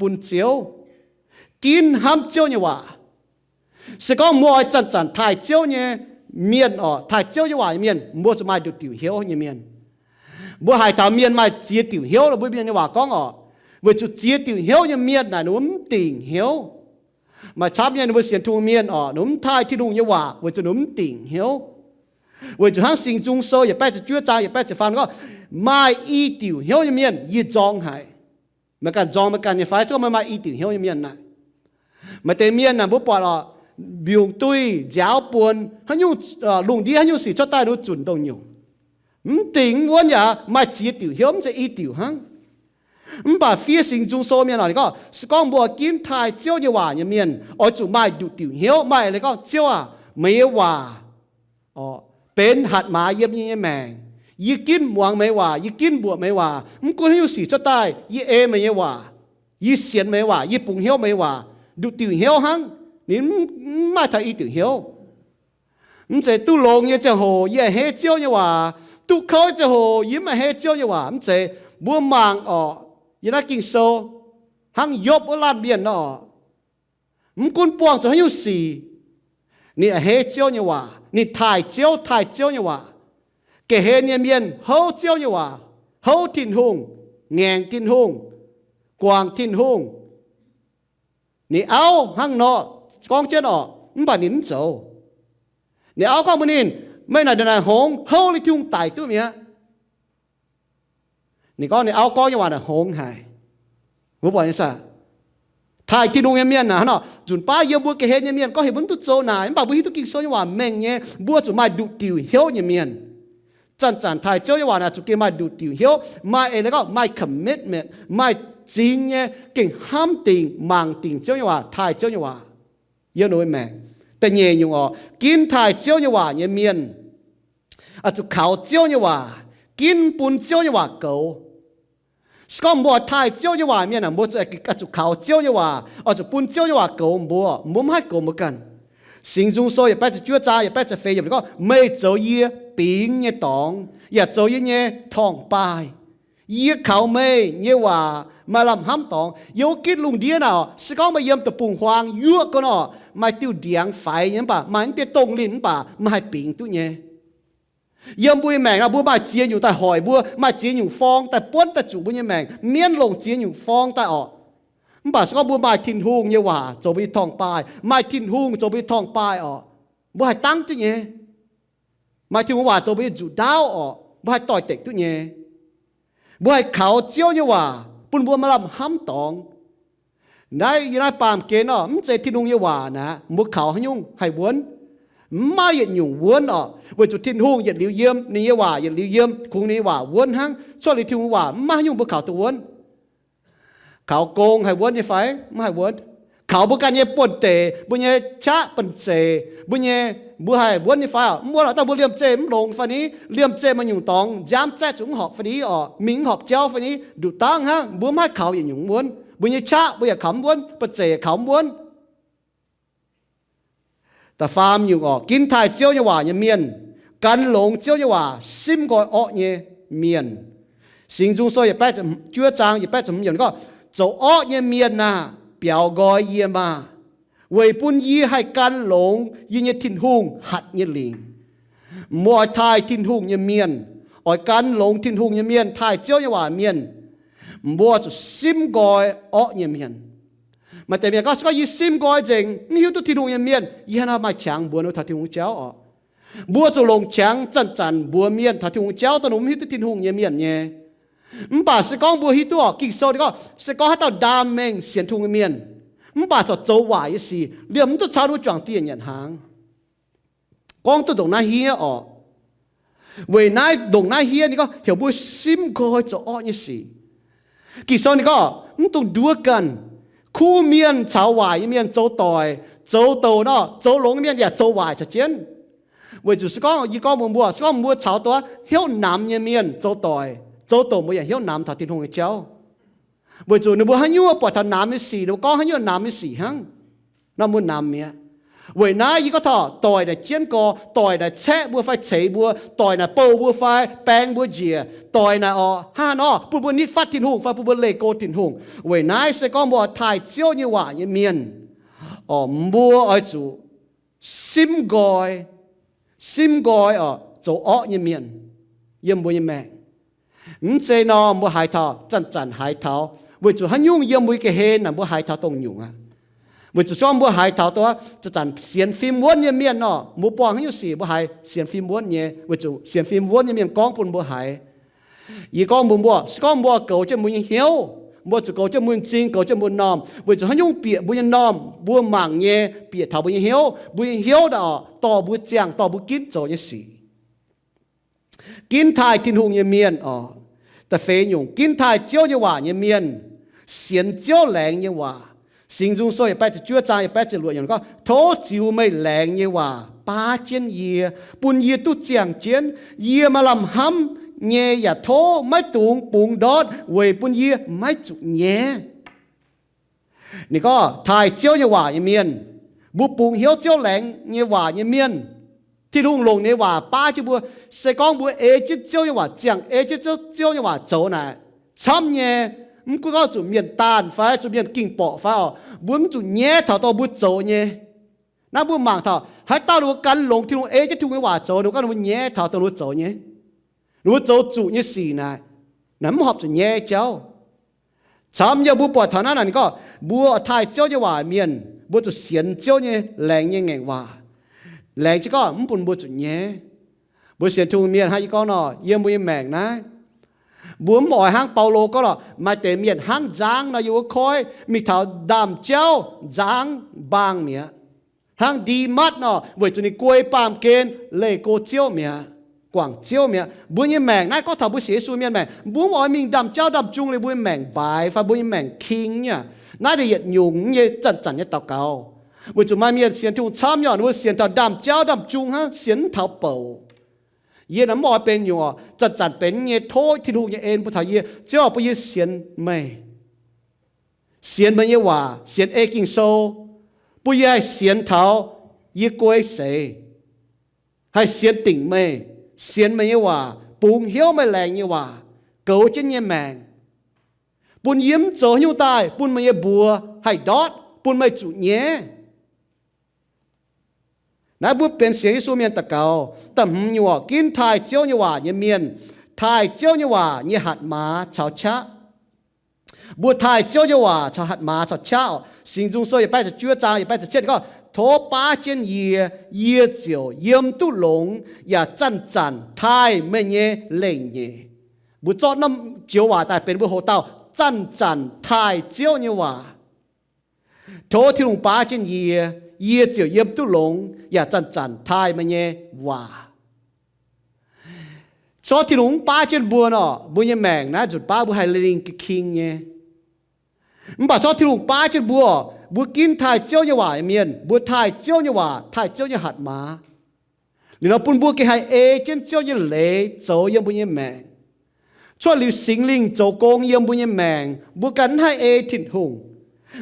bun Ziouv, ginv hnamv Ziouv nyei waac. Se gorngv mbuo oix zanc-zanc taaih Ziouv nyei mienh oc, taaih Ziouv nyei waac nyei mienh, mbuo zuqc maaih nduqc diuc hnyouv nyei mienh. Mbuo haiz taux mienh maaih ziex diuc hnyouv, mbuo mienh nyei waac gorngv oc, weic zuqc ziex diuc hnyouv nyei mienh naaic ninh mbuo mv dingc hnyouv. Maaih camv nyei ninh mbuo sienx Tin-Hungh mienh oc, ninh mbuo mv taaih Tin-Hungh nyei waac weic zuqc ninh mbuo mv dingc hnyouv. Weic zuqc hnangv Singx Nzung Sou yietc baeqv ziepc juov zaang yietc baeqv ziepc faam gorngv, maaih i diuc hnyouv nyei mienh yie nzorng haic. Meih ganh nzorng meih ganh nyei fai? Se gorngv meih maaih i diuc hnyouv nyei mienh naaic, maaih deix mienh naaic mbuo buatc oc, mbiungc duih, nziaaux buonc, haaix nyungc, lungh ndiev haaix nyungc sic cuotv daaih ninh mbuo zunc dongh nyungc, mv dingc mv wuonv yaac maaih ziex diuc hnyouv, mv zeiz i diuc hnangv. Mv baac fiev Singx Nzung Sou mienh oc, ninh gorngv se gorngv mbuo ginv taaih Ziouv nyei waac nyei mienh oix zuqc maaih nduqc diuc hnyouv. Maaih leiz gorngv, Ziouv aac, meih nyei waac benx hatc maaz yiem yie nyei maengc. Yie ginv muangx meih nyei waac, yie ginv mbuoqc meih nyei waac. Mv gunv haaix nyungc sic cuotv daaih, yie ei meih nyei waac, yie sienx meih nyei waac, yie bungx hnyouv meih nyei waac. Nduqc diuc hnyouv hnangv, ninh mv maaih taux i diuc hnyouv. Mv zeiz duqv longx nyei ziangh hoc yie a'hneiv Ziouv nyei waac, duqv kouv ziangh hoc yie mv a'hneiv Ziouv nyei waac. Mv zeiz. Mbuo mangc orqc, yiem naaiv Ging-Sou hnangv Yopv wuov laanh mienh nor, mv gunv buangh zuqc haaix nyungc sic, ninh a'hneiv Ziouv nyei waac, ninh taaih Ziouv, taaih Ziouv nyei waac. Ga'hlen nyei mienh houv Ziouv nyei waac, houv Tin-Hungh, ngaengc Tin-Hungh, guangc Tin-Hungh. Ninh auv hnangv nor gorngv jienv orqc, mv baac ninh mv zoux. Ninh auv gorngv mbuox ninh, meih naaic naaic hngongx, houv liuz Tin-Hungh daic duqv mi'aqv. Ninh gorngv ninh auv gorngv nyei waac naaic hngongx haic. Mbuo buatc nyei saah? Taaih Tin-Hungh nyei mienh naaic hnangv nor, nzunc baav yiem mbuo ga'hlen nyei mienh gorngv heuc mbuo mv duqv zoux naaic, mv baac mbuo hiuv duqv Ging-Sou nyei waac mengh nyei, mbuo zuqc maaih nduqc diuc hnyouv nyei mienh. Zanc-zanc taaih Ziouv nyei waac naaic zuqc gengh maaih nduqc diuc hnyouv, maaih eix leiz gorngv maaih commitment, maaih zingx nyei gengh hnamv dingc, mangc dingc Ziouv nyei waac, taaih Ziouv nyei waac yiem ninh maengc. Da'nyeic nyungc orqc, ginv taaih Ziouv nyei waac nyei mienh oix zuqc kaux Ziouv nyei waac, ginv bun Ziouv nyei waac goux. Se gorngv mbuo taaih Ziouv nyei waac mienh aah, mbuo zuqc kaux Ziouv nyei waac, oix zuqc bun Ziouv nyei waac goux mbuo, mbuo mv haih goux mbuo ganh. Singx Nzung Sou yietc baeqv ziepc juov zaang yietc baeqv ziepc feix yiemc gorngv, meih zoux yie bingx nyei dorngx, yaac zoux yie nyei torngv-baaih. Yie kaux meih nyei waac maaih lamh hnamv dorngx. Yiem wuov gitv lungh ndiev naaic, se gorngv meih yiem deic-bung-huaang yuoqv gau nor, maaih diuh ndiangx faix nyei mv baac maaih naaiv deix dongh linh mv baac meih haih bingx duqv nyei. Yiem mbuo nyei maengc nor, mbuo maaih ziex nyungc daaih hoic mbuo, maaih ziex nyungc forng daaih buonv daaih zuqc mbuo nyei maengc, mienv longc ziex nyungc forng daaih orqc. Mv baac se gorngv mbuo maaih Tin-Hungh nyei waac zoux mbuo nyei torngv-baaih, maaih Tin-Hungh zoux mbuo nyei torngv-baaih orqc, mbuo haih dangv duqv nyei. Maaih Tin-Hungh waac zoux mbuo nyei nzuqc ndaauv orqc, mbuo haih doix-dekc duqv nyei. Mbuo haih kaux Ziouv nyei waac bun mbuo maaih lamh hnamv dorngx. Naaiv yiem naaiv baamh gen orqc, mv zeiz Tin-Hungh nyei waac naaic, mbuo kaux haaix nyungc haih wuonv? Mv maaih yietc nyungc wuonv orqc, weic zuqc Tin-Hungh yietc liuz yiem, ninh nyei waac yietc liuz yiem, kungx ninh nyei waac wuonv hnangv. Cuotv liuz Tin-Hungh waac mv maaih haaix nyungc mbuo kaux duqv wuonv. Kaux gong haih wuonv nyei fai? Mv haih wuonv. Kaux mbuo ganh nyei buonv-deic, mbuo nyei qaqv banh zeic, mbuo nyei, mbuo haih wuonv nyei fai orqc? Mv wuonv orqc. Dangh mbuo liemh zeih mv longx fai ni, liemh zeih maaih nyungc dorngx nziaamv zaeqv zuqc mv horpc fai ni orqc, mingh mv horpc jauv fai ni, nduqc dangv hnangv. Mbuo mv haih kaux yietc nyungc mv wuonv. Mbuo nyei qaqv mbuo yaac kaux mv wuonv, banh zeic yaac kaux mv wuonv. Da'faam nyungc orqc, ginv taaih Ziouv nyei waac nyei mienh, gan longx Ziouv nyei waac, simv nqoi orqv nyei mienh. Singx Nzung Sou yietc baeqv ziepc juov zaang yietc baeqv ziepc hmz yiemc gorngv, zoux orqv nyei mienh aah! Biaux nqoi yie maah! Weic bun yie haih gan longx yie nyei Tin-Hungh hatc nyei lingc. Mbuo oix taaih Tin-Hungh nyei mienh, oix gan longx Tin-Hungh nyei mienh, taaih Ziouv nyei waac mienh, mbuo zuqc simv nqoi orqv nyei mienh. Maaih deix mienh gorngv, se gorngv yie simv nqoi nzengc, mv hiuv duqv Tin-Hungh nyei mienh, yie haaix nor maaih qangx mbuox ninh taux Tin-Hungh jauv orqc? Mbuo zuqc longc qangx zanc-zanc mbuox mienh taux Tin-Hungh jauv dongh ninh mv hiuv duqv Tin-Hungh nyei mienh nyei. Mv baac se gorngv mbuo hiuv duqv orqc, Ging-Sou ninh gorngv, se gorngv haaix dauh ndaam mengh sienx Tin-Hungh nyei mienh, mv baac corc zoux waaic nyei sic, liemh mv duqv caux ninh mbuo juangc dieh nyanc hnaangx. Gorngv duqv ndongc naaiv hniev orqc. Weic naaiv ndongc naaiv hniev ninh gorngv heuc mbuo simv nqoi zoux orqv nyei sic. Ging-Sou ninh gorngv mv dungx nduov ganh. Kuv mienh caux waaic nyei mienh zoux doic, zoux douc nor, zoux longx nyei mienh yaac zoux waaic caux jienv. Weic zuqc se gorngv yie gorngv mbuox mbuo, se gorngv mbuo caux dongh hnyouv namx nyei mienh zoux doic, zoux douc mbuo yaac hnyouv namx taux Tin-Hungh nyei jauv. Weic zuqc ninh mbuo haaix nyungc buatc taux namx nyei sic, ninh mbuo gorngv haaix nyungc namx nyei sic hnangv. Nor mbuo namx mi'aqv. Weic naaiv yie gorngv taux doic naaic jienv gorx, doic naaic caeqv mbuo fai ceix mbuo, doic naaic bouh mbuo fai baeng mbuo njiec, doic naaic orqc hnangv haaix nor bun mbuo nitv fatv Tin-Hungh fai bun mbuo leih go Tin-Hungh. Weic naaiv se gorngv mbuo oix taaih Ziouv nyei waac nyei mienh orqc, mbuo oix zuqc simv nqoi, simv nqoi orqc, zoux orqv nyei mienh yiem mbuo nyei maengc. Mv zeiz nor mbuo haiz taux zanc-zanc haiz taux, weic zuqc haaix nyungc yiem mbuo nyei ga'hlen naaic mbuo haiz taux dongh nyungc aqv. Weic zuqc se gorngv mbuo haiz taux dongh zanc-zanc sienx fim wuonv nyei mienh nor, mbuo buangh haaix nyungc sic mbuo haiz sienx fim wuonv nyei, weic zuqc sienx fim wuonv nyei mienh gorngv bun mbuo haiz. Yie gorngv mbuox mbuo, se gorngv mbuo goux jienv mbuo nyei hnyouv, mbuo zuqc goux jienv mbuo nyei m'zing, goux jienv mbuo m'normh, weic zuqc haaix nyungc bieqc mbuo nyei m'normh, mbuo mangc nyei bieqc taux mbuo nyei hnyouv, mbuo nyei hnyouv naaic dorh mbuo ziangh, dorh mbuo ginv zoux nyei sic. Ginv taaih Tin-Hungh nyei mienh orqc. Da'feix nyungc, ginv taaih Ziouv nyei waac nyei mienh sienx Ziouv laengz nyei waac. Singx Nzung Sou yietc baeqv ziepc juov zaang yietc baeqv ziepc luoqc yiemc gorngv, tov ziux meih laengz nyei waac baav jienv yie, bun yie duqv ziangh jienv. Yie maaih lamh hnamv nyei yaac tov maiv dungx bungx ndortv weic bun yie maiv zuqc nyaiv. Ninh gorngv taaih Ziouv nyei waac nyei mienh, mbuo bungx hnyouv Ziouv laengz nyei waac nyei mienh, Tin-Hungh longc ninh nyei waac baav jienv mbuo. Se gorngv mbuo ei jienv Ziouv nyei waac ziangh, ei jienv Ziouv, Ziouv nyei waac zoux naaic, camv nyei. Mv gunv gorngv zuqc mienh daanh fai zuqc mienh ging borqc fai orqc, mbuo mv zuqc nyaiv taux dongh mbuo zoux nyei. Naaiv mbuo mangc taux haaix dauh ninh mbuo gan longx Tin-Hungh, ei jienv Tin-Hungh nyei waac zoux, ninh mbuo gorngv ninh mbuo nyaiv taux dongh ninh mbuo zoux nyei, ninh mbuo zoux zuqc nyei sic naaic, naaic mv horpc zuqc nyaiv jauv. Camv yie mbuo buatc taux naaiv naaic ninh gorngv mbuo oix taaih Ziouv nyei waac mienh, mbuo zuqc sienx Ziouv nyei laengz nyei ngaengc waac. Laengz jienv gorngv mv bun mbuo zuqc nyaiv. Mbuo sienx Tin-Hungh mienh hnangv yie gorngv nor, yiem mbuo nyei maengc naaiv, mbuo mv oix hnangv Baulo gorngv lorqc, maaih deix mienh hnangv nzangv nor yiem wuov koiv mingh taux ndaamv-jauv nzangv mbaang mi'aqv. Hnangv Ndimatv nor, weic zuqc ninh guei baamh gen leih go Ziouv mi'aqv, guangc Ziouv mi'aqv. Mbuo nyei maengc naaiv gorngv taux mbuo sienx Yesu mienh maengc, mbuo mv oix mingh ndaamv-jauv ndaamv-jung liuz mbuo nyei maengc mbaaix fai mbuo nyei maengc king nyei. Naaiv deix yietc nyungc nyei zanc-zanc nyei daux gaux. Weic zuqc maaih mienh sienx Tin-Hungh camv nyei, ninh mbuo sienx taux ndaamv-jauv ndaamv-jung hnangv, sienx mv taux bouc. Yie naaic mv oix benx nyungc orqc, zanc-zanc benx nyei tov Tin-Hungh nyei en bun taux yie, Ziouv bun yie sienx meih, sienx meih nyei waac, sienx ei Ging-Sou, bun yie haih sienx taux yie guei seix, haih sienx dingc meih, sienx meih nyei waac, bungx hnyouv meih laengz nyei waac goux jienv nyei maengc, bun yie mv zoux haaix nyungc daaih bun meih nyei mbuox haih ndortv, bun meih zuqc nyaiv. Naaiv mbuo benx sienx Yesu mienh daux gaux. Da'hmz nyungc orqc, ginv taaih Ziouv nyei waac nyei mienh, taaih Ziouv nyei waac nyei hatc maaz caux qaqv. Mbuo taaih Ziouv nyei waac caux hatc maaz caux qaqv orqc, Singx Nzung Sou yietc baeqv ziepc juov zaang yietc baeqv ziepc cietv gorngv, tov baav jienv yie, yie ziouc yiem duqv longx yaac zanc-zanc taaih meih nyei lengh nyeic. Mbuo zorqv norm joux waac daaih benx mbuo hoc dauh, zanc-zanc taaih Ziouv nyei waac. Tov Tin-Hungh baav jienv yie, yie ziouc yiem duqv longx yaac zanc-zanc taaih meih nyei waac. Corc Tin-Hungh mv baav jienv mbuo nor, mbuo nyei maengc naaiv nzunc baav mbuo haih lingh ga'king nyei. Mv baac corc Tin-Hungh baav jienv mbuo, mbuo ginv taaih Ziouv nyei waac nyei mienh, mbuo taaih Ziouv nyei waac, taaih Ziouv nyei hatc maaz. Liuz nor bun mbuo gengh haih ei jienv Ziouv nyei leiz zoux yiem mbuo nyei maengc. Cuotv liuz Singx Lingh zoux gong yiem mbuo nyei maengc, mbuo ganh mv haih ei Tin-Hungh.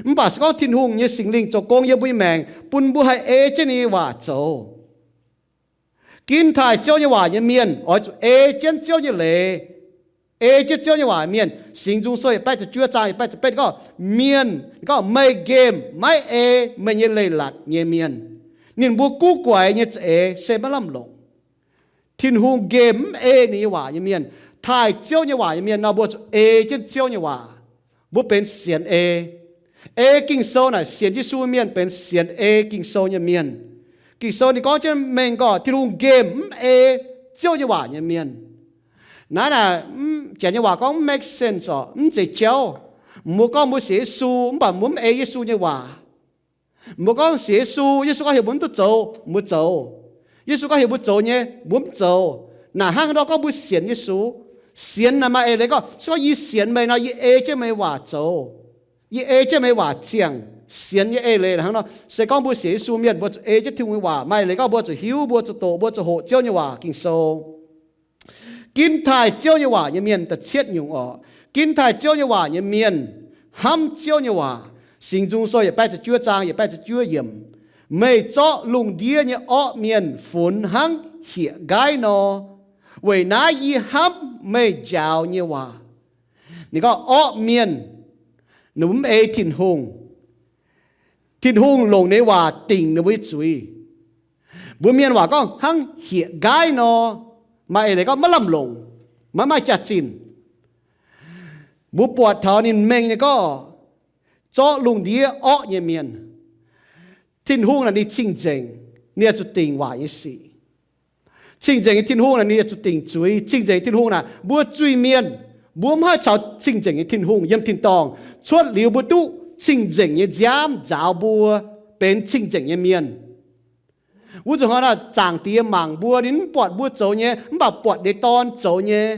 Mv baac se gorngv Tin-Hungh nyei Singx Lingh zoux gong yiem mbuo nyei maengc, bun mbuo haih ei jienv ninh nyei waac zoux. Ginv taaih Ziouv nyei waac nyei mienh oix zuqc ei jienv Ziouv nyei leiz. Ei jienv Ziouv nyei waac mienh, Singx Nzung Sou yietc baeqv ziepc juov zaang yietc baeqv ziepc betv gorngv, mienh, gorngv meih nqemh maiv ei meih nyei leiz-latc nyei mienh. Ninh mbuo guv guaix nyei za'eix se maiv lamh longc. Tin-Hungh nqemh mv ei ninh nyei waac nyei mienh. Taaih Ziouv nyei waac nyei mienh nor, mbuo zuqc ei jienv Ziouv nyei waac. Mbuo benx sienx ei. Ei Ging-Sou naaic sienx Yesu mienh benx sienx ei Ging-Sou nyei mienh. Ging-Sou ninh gorngv jienv mengh gorngv Tin-Hungh nqemh mv ei Ziouv nyei waac nyei mienh. Naaiv naaic, mv, Janx nyei waac gorngv mv make sense oc, mv zeiz jauv. Mbuo gorngv mbuo sienx Yesu mv baac mbuo mv ei Yesu nyei waac. Mbuo gorngv sienx Yesu, Yesu gorngv heuc mbuo mv duqv zoux, mbuo zoux. Yesu gorngv heuc mbuo zoux nyei, mbuo mv zoux. Naaic hnangv nor gorngv mbuo sienx Yesu. Sienx naaic maaih eix leiz gorngv, se gorngv yie sienx meih nor, yie ei jienv meih waac zoux. Yie ei jienv meih waac ziangh. Sienx nyei eix leiz hnangv nor, se gorngv mbuo sienx Yesu mienh, mbuo zuqc ei jienv Tin-Hungh nyei waac. Maaih eix leiz gorngv mbuo zuqc hiuv, mbuo zuqc doqc, mbuo zuqc hoqc Ziouv nyei waac Ging-Sou. Ginv taaih Ziouv nyei waac nyei mienh, da'cietv nyungc oc. Ginv taaih Ziouv nyei waac nyei mienh, hnamv Ziouv nyei waac. Singx Nzung Sou yietc baeqv ziepc juov zaang yietc baeqv ziepc juov yiemc, meih zorqv lungh ndiev nyei orqv mienh funx hnangv hieh nqaiv nor, weic naaiv yie hnamv meih njaaux nyei waac. Ninh gorngv orqv mienh, ninh mbuo mv ei Tin-Hungh. Tin-Hungh longc ninh nyei waac dingc ninh mbuo nyei zuiz. Mbuo mienh waac gorngv hnangv hieh nqaiv nor, maaih eix leiz gorngv maiv lamh longc, maiv maaih jaax-zinh. Mbuo buatc taux ninh mengh nyei gorngv zorqv lungh ndiev orqv nyei mienh. Tin-Hungh naaic ninh cing-nzengc, ninh yaac zuqc dingc waac nyei sic. Cing-nzengc nyei Tin-Hungh naaic ninh yaac zuqc dingc zuiz. Cing-nzengc Tin-Hungh naaic mbuo zuiz-mienh, mbuo mv haih caux cing-nzengc nyei Tin-Hungh yiem tin-dorngh. Cuotv liuz mbuo duqv cing-nzengc nyei nziaamv nzaaux mbuo benx cing-nzengc nyei mienh. Wuov nzunc hnoi naaic Zaangc Diex mangc mbuo, ninh mv buatc mbuo zoux nyei, mv baac buatc ninh nyei Dorn zoux nyei.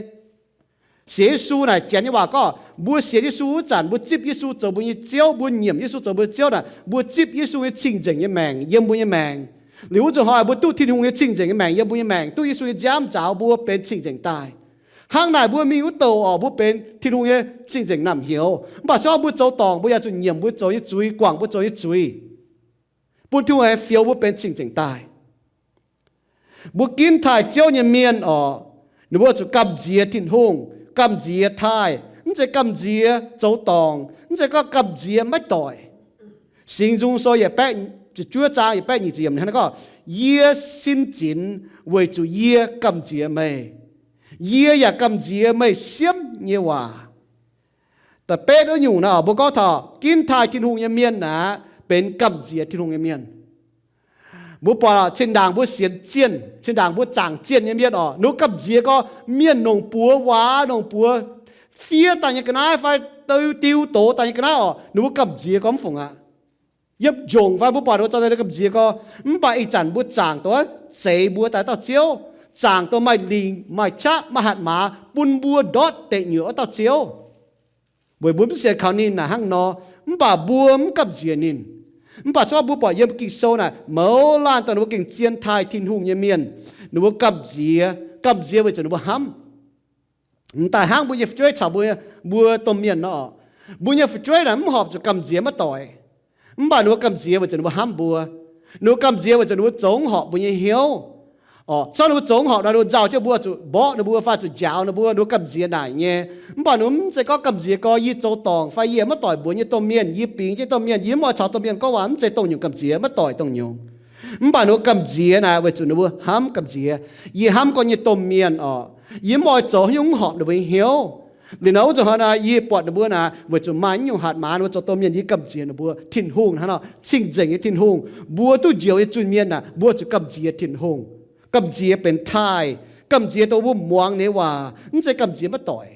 Sienx Yesu naaic Janx nyei waac gorngv, mbuo sienx Yesu wuov zanc, mbuo zipv Yesu zoux mbuo nyei Ziouv, mbuo nyiemc Yesu zoux mbuo Ziouv naaic, mbuo zipv Yesu nyei cing-nzengc nyei maengc yiem mbuo nyei maengc. Liuz wuov nzunc hnoi mbuo duqv Tin-Hungh nyei cing-nzengc nyei maengc yiem mbuo nyei maengc, duqv Yesu nyei nziaamv nzaaux mbuo benx cing-nzengc daaih. Hnangv naaic mbuo mingh wuov douc oc, mbuo benx Tin-Hungh nyei cing-nzengc naamh nyouz. Mv baac se gorngv mbuo zoux dorngc, mbuo yaac zuqc nyiemc mbuo zoux nyei zuiz, guangc mbuo zoux nyei zuiz, bun Tin-Hungh aengx fioux mbuo benx cing-nzengc daaih. Mbuo ginv taaih Ziouv nyei mienh oc, ninh mbuo zuqc gamh nziex Tin-Hungh, gamh nziex taaih, mv zeiz gamh nziex zoux dorngc, mv zeiz gorngv gamh nziex maiv doic. Singx Nzung Sou yietc baeqv ziepc juov zaang yietc baeqv nyic ziepc yiemc hnangv naaiv gorngv, yie sin zinx weic zuqc yie gamh nziex meih. Yie yaac gamh nziex meih siemv nyei waac. Da'betv wuov nyungc naaiv mbuo gorngv taux ginv taaih Tin-Hungh nyei mienh naaic benx gamh nziex Tin-Hungh nyei mienh. Mbuo buatc cin-ndaangc mbuo sienx zienh, cin-ndaangc mbuo zaangc zienh nyei mienh oc, ninh mbuo gamh nziex gorngv mienh nongc buoz waac, nongc buoz fiev daaih nyei ga'naaiv fai diu, diu doz daaih nyei ga'naaiv oc, ninh mbuo gamh nziex gorngv mv fungc aqv. Yiem njongc fai mbuo buatc ninh mbuo zaux daaih gamh nziex gorngv, mv baac ih zanc mbuo zaangc duqv zeix mbuo daaih dauh Ziouv, zaangc duqv maaih lingc, maaih qaqv, maaih hatc maaz bun mbuo ndortv deic nyuoqc wuov dauh Ziouv. Weic mbuo mv sienx kaux ninh naaic hnangv nor, mv baac mbuo mv gamh nziex ninh. Mv baac se gorngv mbuo buatc yiem Ging-Sou naaic mouz laanh dongh ninh mbuo gengh zien taaih Tin-Hungh nyei mienh, ninh mbuo gamh nziex, gamh nziex weic zuqc ninh mbuo hnamv. M'daaih hnangv mbuo nyei fu'jueiv caux mbuo, mbuo domh mienh nor, mbuo nyei fu'jueiv naaic mv horpc zuqc gamh nziex maiv doic. Mv baac ninh mbuo gamh nziex weic zuqc ninh mbuo hnamv mbuo. Ninh mbuo gamh nziex weic zuqc ninh mbuo zoux mv horpc mbuo nyei hnyouv. Orqc, se gorngv ninh mbuo zoux mv horpc nor, ninh mbuo nzauh jienv mbuo zuqc mborqv ninh mbuo fai zuqc njaaux ninh mbuo, ninh mbuo gamh nziex naaic nyei. Mv baac ninh mbuo mv zeiz gorngv gamh nziex gorngv yie zoux dorngc fai yie maiv doic mbuox nyei domh mienh, yie bingx jienv domh mienh, yie mv oix caux domh mienh gorngv waac, mv zeiz dongh nyungc gamh nziex, maiv doic dongh nyungc. Mv baac ninh mbuo gamh nziex naaic weic zuqc ninh mbuo hnamv gamh nziex. Yie hnamv gorngv nyei domh mienh orqc, yie mv oix zoux haaix nyungc mv horpc ninh mbuo nyei hnyouv. Liuz nor wuov nzunc hnoi naaic yie buatc ninh mbuo naaic weic zuqc maaih nyungc hatc maaz ninh mbuo zoux domh mienh, yie gamh nziex ninh mbuo. Tin-Hungh hnangv nor, cing-nzengc nyei Tin-Hungh, mbuo duqv njoux nyei zuiz-mienh naaic, mbuo zuqc gamh nziex Tin-Hungh. Gamh nziex benx taaih, gamh nziex dongh mbuo muangx ninh nyei waac, mv zeiz gamh nziex maiv doic.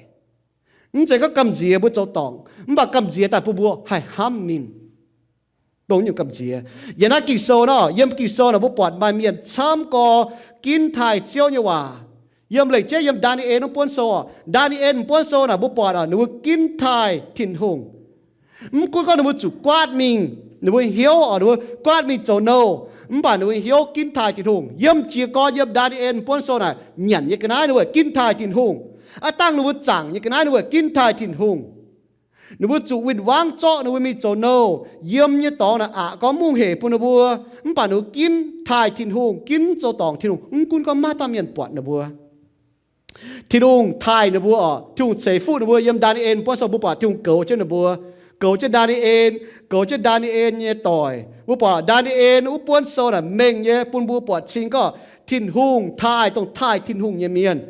Mv zeiz gorngv gamh nziex mbuo zoux dorngc, mv baac gamh nziex daaih bun mbuo haih hnamv ninh. Dongh nyungc gamh nziex. Yiem naaiv Ging-Sou nor, yiem Ging-Sou naaic mbuo buatc maaih mienh camv gorx ginv taaih Ziouv nyei waac. Yiem leiz jeiv yiem Ndaa^ni^en wuov buonv sou oc. Ndaa^ni^en buonv sou naaic mbuo buatc oc, ninh mbuo ginv taaih Tin-Hungh. Mv gunv gorngv ninh mbuo zuqc guaatv mingh, ninh mbuo hnyouv oc, ninh mbuo guaatv mingh zoux nouh, mv baac ninh mbuo hnyouv ginv taaih Tin-Hungh. Yiem jiez gorn yiem Ndaa^ni^en buonv sou naaic nyanc nyei ga'naaiv ninh mbuo ginv taaih Tin-Hungh. Aav dangh ninh mbuo zaangc nyei ga'naaiv ninh mbuo ginv taaih Tin-Hungh. Ninh mbuo zuqc win-wangv zorqv ninh mbuo mingh zoux nouh. Yiem nyei dorngx naaic aqc gorngv mv hungh hec bun ninh mbuo, mv baac ninh mbuo ginv taaih Tin-Hungh, ginv zoux dorngc Tin-Hungh, mv gunv gorngv maiv dauh mienh buatc ninh mbuo. Tin-Hungh taaih ninh mbuo oc. Tin-Hungh ceix fuqv ninh mbuo. Yiem Ndaa^ni^en buonv sou mbuo buatc Tin-Hungh goux jienv ninh mbuo, goux jienv Ndaa^ni^en, goux jienv Ndaa^ni^en nyei doic. Mbuo buatc Ndaa^ni^en wuov buonv sou naaic mengh nyei bun mbuo buatc cing gorngv Tin-Hungh taaih dongh taaih Tin-Hungh nyei mienh.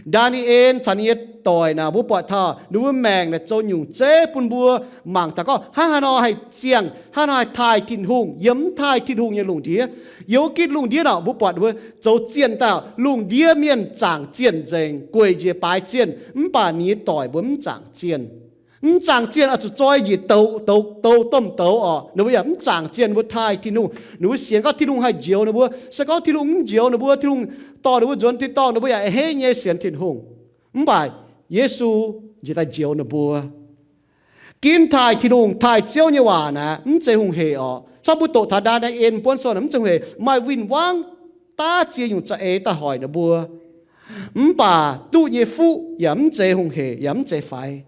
Ndaa^ni^en caux ninh nyei doic naaic mbuo buatc taux ninh mbuo maengc naaic zoux nyungc zeiv bun mbuo mangc taux gorngv hnangv haaix nor haih ziangh, hnangv haaix nor haih taaih Tin-Hungh yiem mv taaih Tin-Hungh nyei lungh ndiev. Yiem wuov gitv lungh ndiev naaic mbuo buatc ninh mbuo zoux zienh dauh lungh ndiev mienh zaangc zienh nzengc, gueic njiec baaix zienh, mv baac ninh nyei doic mbuo mv zaangc zienh. Mv zaangc zienh oix zuqc zoi njiec douz, douz, douz, domh douz oc. Ninh mbuo yaac mv zaangc zienh, ninh mbuo taaih Tin-Hungh. Ninh mbuo sienx gorngv Tin-Hungh haih njoux ninh mbuo. Se gorngv Tin-Hungh mv njoux ninh mbuo, Tin-Hungh dorh ninh mbuo nzuonx tin-dorngh, ninh mbuo yaac a'hneiv nyei sienx Tin-Hungh. Mv baac Yesu njiec daaih njoux ninh mbuo. Ginv taaih Tin-Hungh, taaih Ziouv nyei waac naaic mv zeiz hungh hec oc. Corc mbuo doqc taux Ndaa^ni^en buonv sou naaic mv zeiz hungh hec, maaih win-wangv daav ziex nyungc za'eix daaih hoic ninh mbuo. Mv baac duqv nyei fuqv yaac mv zeiz hungh hec, yaac mv zeiz faix.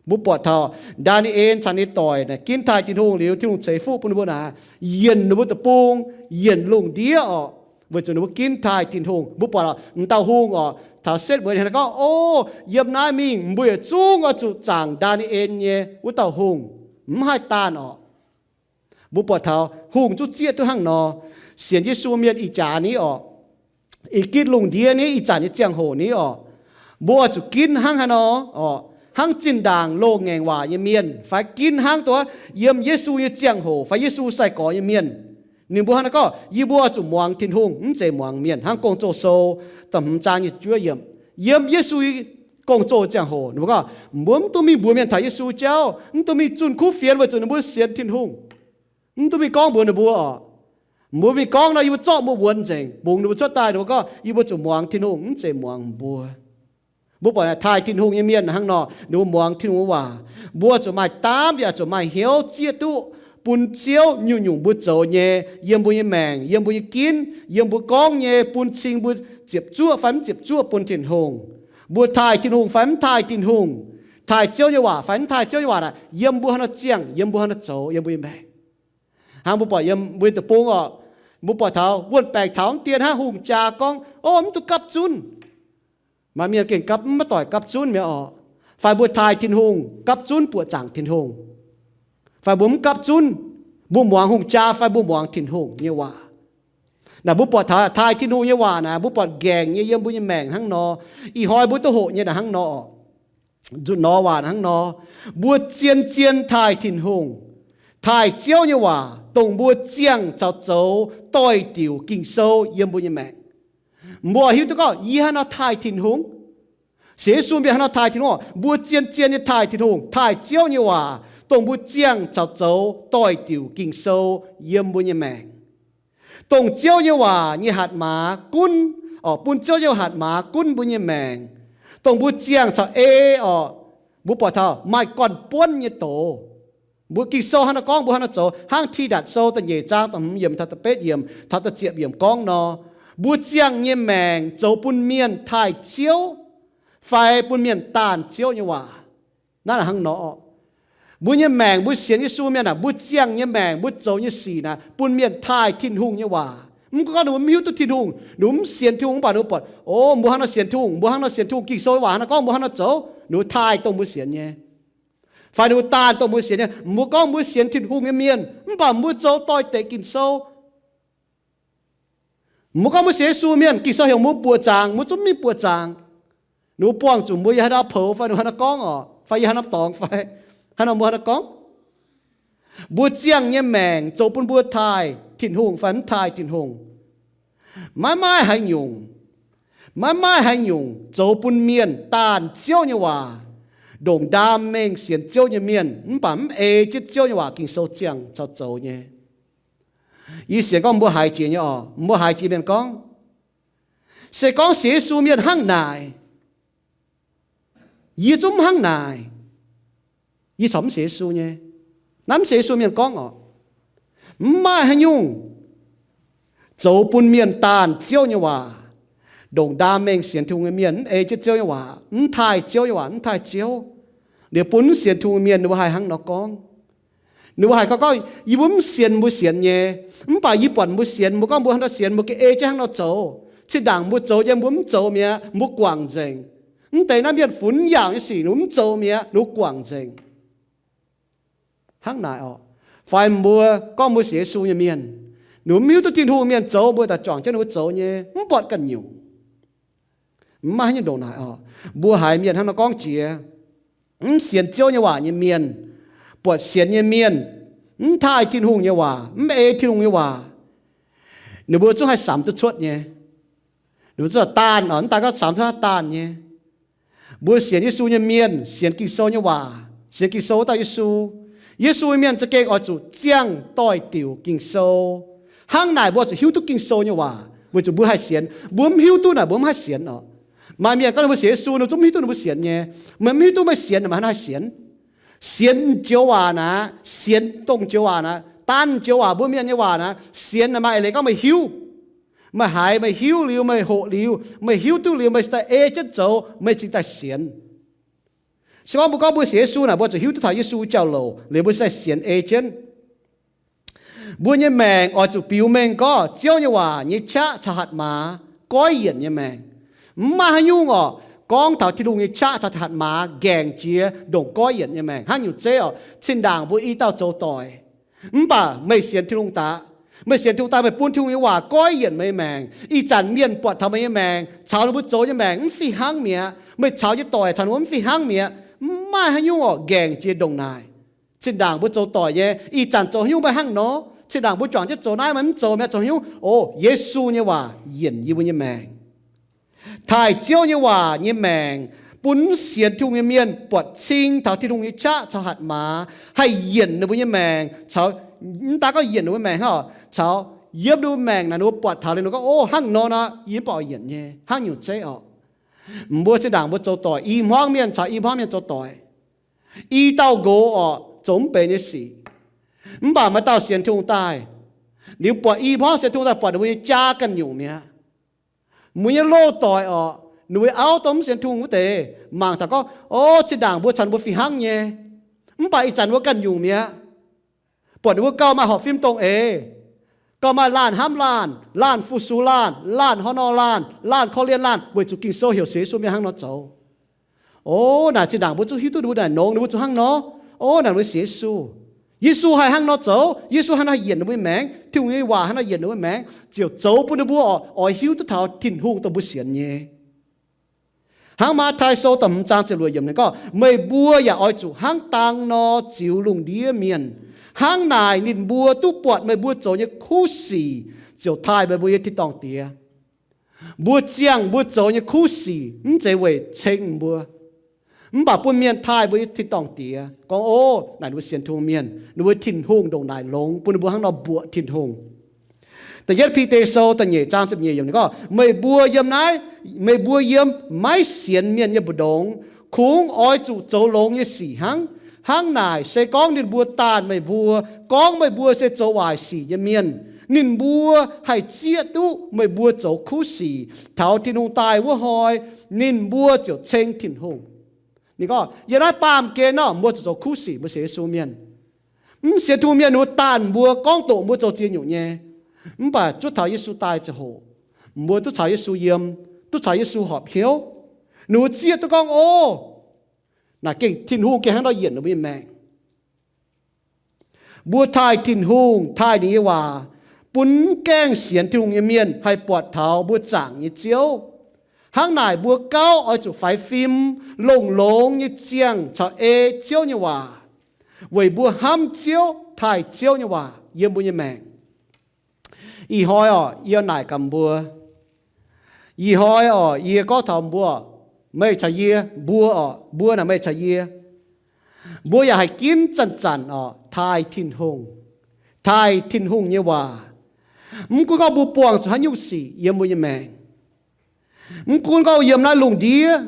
Mbuo buatc taux Ndaa^ni^en caux ninh doic naaic ginv taaih Tin-Hungh liuz, Tin-Hungh ceix fuqv bun ninh mbuo naaic, yienc ninh mbuo deic-bung, yienc lungh ndiev oc, weic zuqc ninh mbuo ginv taaih Tin-Hungh. Mbuo buatc m'dauh hungh oc, taux setv mueiz ninh gorngv, O, yiem naaiv mingh mbuo yietc zungv oix zuqc zaangc Ndaa^ni^en nyei wuov dauh hungh. Mv haih daanh oc. Mbuo buatc taux hungh zungv zieqv duqv hnangv nor. Sienx Yesu mienh ih jaax ni oc, ih gitv lungh ndiev ni, ih zanc nyei ziangh hoc ni oc, mbuo oix zuqc ginv hnangv haaix nor oc, hnangv zinh ndaangc loz-ngaengc waac nyei mienh, fai ginv hnangv duqv yiem Yesu nyei ziangh hoc fai Yesu sai-gorx nyei mienh. Ninh mbuo hnangv naaiv gorngv, Yie mbuo oix zuqc muangx Tin-Hungh, mv zeiz muangx mienh. Hnangv Gong-Zoh Sou da'hmz zaang nyic ziepc juov yiemc, yiem Yesu Gong-Zoh ziangh hoc ninh mbuo gorngv, mbuo mv dungx mingh mbuox mienh taux Yesu jauv, mv dungx mingh zunh kuv fienx weic zuqc ninh mbuo sienx Tin-Hungh. Mv dungx mingh gorngv mbuox ninh mbuo oc. Mbuo mingh gorngv nor, yie mbuo zorqv mbuo wuonx nzengc. Bungx ninh mbuo cuotv daaih, ninh mbuo gorngv, Yie mbuo zuqc muangx Tin-Hungh, mv zeiz muangx mbuo. Mbuo buatc taaih Tin-Hungh nyei mienh hnangv nor, ninh mbuo muangx Tin-Hungh waac. Mbuo zuqc maaih daamv yaac zuqc maaih hnyouv zieqv duqv bun Ziouv nyungc-nyungc mbuo zoux nyei, yiem mbuo nyei maengc, yiem mbuo nyei ginv, yiem mbuo gorngv nyei, bun cing mbuo ziepc zuoqv fai mv ziepc zuoqv bun Tin-Hungh. Mbuo taaih Tin-Hungh fai mv taaih Tin-Hungh, taaih Ziouv nyei waac fai mv taaih Ziouv nyei waac naaic, yiem mbuo haaix nor ziangh, yiem mbuo haaix nor zoux, yiem mbuo nyei maengc. Hnangv mbuo buatc yiem mbuo nyei deic-bung oc, mbuo buatc taux wuon-baengc taux mv dien hnangv, hungh jaa gorngv, O, mv dungx gapv zunv. Maaih mienh gengh gapv, mv maiv doic gapv zunv mi'aqv oc. Fai mbuo taaih Tin-Hungh gapv zunv buoqc zaangc Tin-Hungh, fai mbuo mv gapv zunv, mbuo muangx hungh jaa fai mbuo muangx Tin-Hungh nyei waac. Naaic mbuo buatc taux taaih Tin-Hungh nyei waac naaic, mbuo buatc nqaengc nyei yiem mbuo nyei maengc hnangv nor. Ih hnoi mbuo duqv hoqc nyei naaic hnangv nor, nzunc nor waac hnangv nor, mbuo zien-zien taaih Tin-Hungh, taaih Ziouv nyei waac, dongh mbuo ziangh caux zoux doix-diuc Ging-Sou yiem mbuo nyei maengc. Mbuo hiuv duqv gorngv yie hnangv nor taaih Tin-Hungh. Sienx Yesu mienh hnangv nor taaih Tin-Hungh oc. Mbuo zien-zien nyei taaih Tin-Hungh, taaih Ziouv nyei waac, dongh mbuo ziangh caux zoux doix-diuc Ging-Sou yiem mbuo nyei maengc. Dongh Ziouv nyei waac nyei hatc maaz gunv, oc, bun Ziouv nyei hatc maaz gunv mbuo nyei maengc. Dongh mbuo ziangh caux ei oc, mbuo buatc taux maaih gorn-buonv nyei doz. Mbuo Ging-Sou hnangv nor gorngv, mbuo hnangv nor zoux, hnangv Tidatc Sou da'nyeic zaang da'hmz yiemc taux da'betv yiemc taux da'ziepc yiemc gorngv nor, mbuo ziangh nyei maengc zoux bun mienh taaih Ziouv fai bun mienh daanh Ziouv nyei waac. Naaiv hnangv nor, mbuo nyei maengc, mbuo sienx Yesu mienh aah, mbuo ziangh nyei maengc, mbuo zoux nyei sic naaic bun mienh taaih Tin-Hungh nyei waac. Mv gunv gorngv ninh mbuo mv hiuv duqv Tin-Hungh, ninh mbuo mv sienx Tin-Hungh, mv baac ninh mbuo buatc, O, mbuo hnangv nor sienx Tin-Hungh, mbuo hnangv nor sienx Tin-Hungh, Ging-Sou waac hnangv nor gorngv, mbuo hnangv nor zoux, ninh mbuo taaih dongh mbuo sienx nyei. Fai ninh mbuo daanh dongh mbuo sienx nyei. Mbuo gorngv mbuo sienx Tin-Hungh nyei mienh, mv baac mbuo zoux doix-dekc Ging-Sou. Mbuo gorngv mbuo sienx Yesu mienh, Ging-Sou heuc mbuo buoqc zaangc, mbuo zungv mv mingh buoqc zaangc. Ninh mbuo buangh zuqc mbuo yiem haaix ndau poux fai ninh haaix nor gorngv oc, fai yiem haaix norm dorngx fai haaix nor mbuo haaix nor gorngv. Mbuo ziangh nyei maengc zoux bun mbuo taaih Tin-Hungh fai mv taaih Tin-Hungh. Maiv maaih haaix nyungc, maiv maaih haaix nyungc zoux bun mienh daanh Ziouv nyei waac, ndongc ndaam mengh sienx Ziouv nyei mienh mv baac mv ei jienv Ziouv nyei waac Ging-Sou ziangh caux zoux nyei. Yie sienx gorngv mbuo haiz jiex nyei oc. Mbuo haiz jiex mienh gorngv, se gorngv sienx Yesu mienh hnangv naaic, yie zungv mv hnangv naaic. Yie corc mv sienx Yesu nyei. Naaiv mv sienx Yesu mienh gorngv oc. Mv maaih haaix nyungc zoux bun mienh daanh Ziouv nyei waac. Ndongc ndaamv mengh sienx Tin-Hungh nyei mienh mv ei jienv Ziouv nyei waac, mv taaih Ziouv nyei waac, mv taaih Ziouv, liuz bun mv sienx Tin-Hungh mienh ninh mbuo haih hnangv nor gorngv. Ninh mbuo haih gorngv, gorngv, yie mbuo mv sienx mbuo sienx nyei, mv baac yie buatc mbuo sienx, mbuo gorngv mbuo hnangv nor sienx, mbuo gengh ei jienv hnangv nor zoux. Zinh ndaangc mbuo zoux nyei mbuo mv zoux mi'aqv, mbuo guangc nzengc. Mv deix naaiv mienh funx yaangh nyei sic ninh mbuo mv zoux mi'aqv, ninh mbuo guangc nzengc. Hnangv naaic oc. Fai mbuo gorngv mbuo sienx Yesu nyei mienh, ninh mbuo mv hiuv duqv Tin-Hungh mienh zoux, mbuo daaih juangc jienv ninh mbuo zoux nyei, mv buatc ganh nyungc. Mv maaih haaix nyungc ndongc naaic oc. Mbuo haiz mienh hnangv nor gorngv jiex, mv sienx Ziouv nyei waac nyei mienh, buatc sienx nyei mienh, mv taaih Tin-Hungh nyei waac, mv ei Tin-Hungh nyei waac, ninh mbuo zungv haih samx duqv cuotv nyei. Ninh mbuo zungv daanh oc, mv daaih gorngv samx cuotv daanh nyei. Mbuo sienx Yesu nyei mienh sienx Ging-Sou nyei waac, sienx Ging-Sou wuov dauh Yesu. Yesu nyei mienh za'gengh oix zuqc ziangh doix-diuc Ging-Sou. Hnangv naaic mbuo zuqc hiuv duqv Ging-Sou nyei waac weic zuqc mbuo haih sienx. Mbuo mv hiuv duqv naaic mbuo mv haih sienx oc. Maaih mienh gorngv ninh mbuo sienx Yesu, ninh zungv mv hiuv duqv ninh mbuo sienx nyei. Meih mv hiuv duqv meih sienx, meih hnangv naaiv haih sienx? Sienx joux waac naaic, sienx dongh joux waac naaic, daanh joux waac, mbuo mienh nyei waac naaic, sienx naaic maaih eix leiz gorngv meih hiuv. Meih haiz, meih hiuv liuz, meih hoqc liuz, meih hiuv duqv liuz, meih cingx daaih ei jienv zoux, meih cingx daaih sienx. Se gorngv mbuo gorngv mbuo sienx Yesu naaic, mbuo zuqc hiuv duqv taux Yesu jauv-louc liuz mbuo cingx daaih sienx ei jienv. Mbuo nyei maengc oix zuqc biux mengh gorngv Ziouv nyei waac nyei qaqv caux hatc maaz goiv yienc nyei maengc. Mv maaih haaix nyungc oc, gorngv taux Tin-Hungh nyei qaqv caux hatc maaz nqaengc jiex ndongc goiv yienc nyei maengc hnangv nyungc zeiv oc. Zinh ndaangc mbuo i dauh zoux doic, mv baac meih sienx Tin-Hungh daaih, meih sienx Tin-Hungh daaih, meih bun Tin-Hungh nyei waac goiv yienc meih nyei maengc. Ih zanc mienh buatc taux meih nyei maengc, caux ninh mbuo zoux nyei maengc mv fih hnangv mi'aqv. Meih caux nyei doic caux ninh mbuo mv fih hnangv mi'aqv. Mv maaih haaix nyungc oc, nqaengc jiex ndongc naaic. Zinh ndaangc mbuo zoux doic nyei, ih zanc zoux haaix nyungc maiv hnangv nor. Zinh ndaangc mbuo juangc jienv zoux naaiv, maiv zoux mi'aqv, zoux haaix nyungc? O, Yesu nyei waac yienc yie mbuo nyei maengc. Taaih Ziouv nyei waac nyei maengc bun mv sienx Tin-Hungh nyei mienh buatc cing taux Tin-Hungh nyei qaqv caux hatc maaz haih yienc ninh mbuo nyei maengc, caux, mv daaih gorngv yienc ninh mbuo maengc hnangv, caux yiem ninh mbuo maengc naaic ninh mbuo buatc taux liuz ninh gorngv, O, hnangv nor nor, yie mv baac oix yienc nyei hnangv nyungc zeiv oc. Mbuo zinh ndaangc mbuo zoux doic, i hmuangv mienh caux i hmuangv mienh zoux doic, i dauh nqox oc, zoux mv benx nyei sic. Mv baac maaih dauh sienx Tin-Hungh daaih, liuz buatc i hmuangv sienx Tin-Hungh daaih buatc ninh mbuo nyei jaa ganh nyungc mi'aqv. Mbuo nyei loz-doic oc, ninh mbuo auv dongh mv sienx Tin-Hungh wuov deix mangc taux gorngv, O, zinh ndaangc mbuo caux ninh mbuo fih hnangv nyei, mv baac ih zanc mbuo ganh nyungc mi'aqv. Buatc ninh mbuo gauh maaih horpc fim dongh eix, gauh maaih laanh hnamv laanh, laanh fu-sux laanh, laanh hor nor laanh, laanh korv-lienh laanh, weic zuqc Ging-Sou heuc sienx Yesu mienh hnangv nor zoux. O, naaic zinh ndaangc mbuo zungv hiuv duqv ninh mbuo naaic nongx, ninh mbuo zuqc hnangv nor. O, naaic mbuo sienx Yesu, Yesu haih hnangv nor zoux, Yesu hnangv nor yienc ninh mbuo nyei maengc, Tin-Hungh nyei waac hnangv nor yienc ninh mbuo nyei maengc, ziouc zoux bun ninh mbuo oix hiuv duqv taux Tin-Hungh dongh mbuo sienx nyei. Hnangv Matv^taai Sou da'hmz zaang ziepc luoqc yiemc ninh gorngv, Meih mbuo yaac oix zuqc hnangv dang nor ziux lungh ndiev mienh. Hnangv naaic ninh mbuo duqv buatc meih mbuo zoux nyei kuv sic, ziouc taaih meih mbuo nyei tin-dorngh Diex. Mbuo ziangh mbuo zoux nyei kuv sic mv zeiz weic ceng mbuo, mv baac bun mienh taaih mbuo nyei tin-dorngh Diex, gorngv, O, naaic ninh mbuo sienx Tin-Hungh mienh, ninh mbuo Tin-Hungh ndongc naaic longx, bun ninh mbuo hnangv nor mbuoqc Tin-Hungh. Da'yietv Bide Sou da'nyeic zaang ziepc nyeic yiemc ninh gorngv, Meih mbuo yiem naaiv, meih mbuo yiem maiv sienx mienh nyei mbu'ndongx, kungx oix zuqc zoux longx nyei sic hnangv. Hnangv naaic, se gorngv ninh mbuo daanh meih mbuo, gorngv meih mbuo se zoux waaic sic nyei mienh, ninh mbuo haih zieqv duqv meih mbuo zoux kuv sic taux Tin-Hungh daaih wuov hnoi, ninh mbuo ziouc ceng Tin-Hungh. Ninh gorngv, Yiem naaiv baamh gen nor, mbuo zuqc zoux kuv sic, mbuo sienx Yesu mienh. Mv sienx Tin-Hungh mienh ninh mbuo daanh mbuo, gorngv doqc mbuo zoux ziex nyungc nyei. Mv baac zuov taux Yesu daaih ziangh hoc, mbuo duqv caux Yesu yiem, duqv caux Yesu horpc hnyouv, ninh mbuo zieqv duqv gorngv, O, naaic gengh Tin-Hungh gengh hnangv nor yienc ninh mbuo nyei maengc. Mbuo taaih Tin-Hungh, taaih ninh nyei waac, bun mv gaengh sienx Tin-Hungh nyei mienh haih buatc taux mbuo zaangc nyei Ziouv. Hnangv naaic mbuo gauh oix zuqc faix fim, longx-longx nyei ziangh caux ei Ziouv nyei waac, weic mbuo hnamv Ziouv, taaih Ziouv nyei waac yiem mbuo nyei maengc. Ih hnoi oc, yie naaic gaax mbuo. Ih hnoi oc, yie gorngv taux mbuo, meih caux yie, mbuo oc, mbuo naaic meih caux yie, mbuo yaac haih ginv zanc-zanc oc taaih Tin-Hungh, taaih Tin-Hungh nyei waac. Mv gunv gorngv mbuo buangh zuqc haaix nyungc sic yiem mbuo nyei maengc, mv gunv gorngv yiem naaiv lungh ndiev,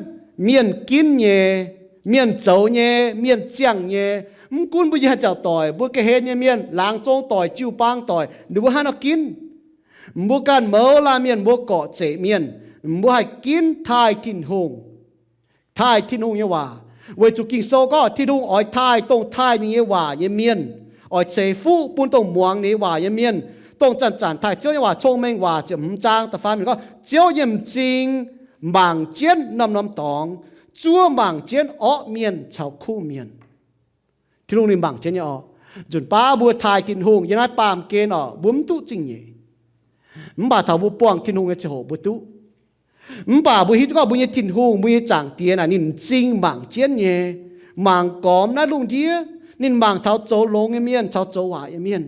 mienh ginv nyei, mienh zoux nyei, mienh ziangh nyei, mv gunv mbuo nyei haaix zanc doic, mbuo ga'hlen nyei mienh, laangz zong doic, jiu-baang doic, ninh mbuo haaix nor ginv, mbuo ganh mouz laanh mienh, mbuo gorqv-zeqc mienh, mbuo haih ginv taaih Tin-Hungh, taaih Tin-Hungh nyei waac. Weic zuqc Ging-Sou gorngv Tin-Hungh oix taaih dongh taaih ninh nyei waac nyei mienh, oix ceix fuqv bun dongh muangx ninh nyei waac nyei mienh. Dongh zanc-zanc taaih Ziouv nyei waac, Cong-Mengh Waac ziepc hmz zaang da'faam yiemc gorngv, Ziouv nyei m'zing mangc jienv norm-norm dorngx, zuov mangc jienv orqv mienh caux kuv mienh. Tin-Hungh ninh mangc jienv nyei orqc. Nzunc baav mbuo taaih Tin-Hungh yiem naaiv baamh gen orqc, mbuo mv duqv zingh nyeic. Mv baac taux mbuo buangh Tin-Hungh nyei ziangh hoc mbuo duqv. Mv baac mbuo hiuv duqv gorngv mbuo nyei Tin-Hungh, mbuo nyei Zaangc Diex naaic ninh m'zing mangc jienv nyei, mangc gormx naaiv lungh ndiev. Ninh mangc taux zoux longx nyei mienh caux zoux waaic nyei mienh.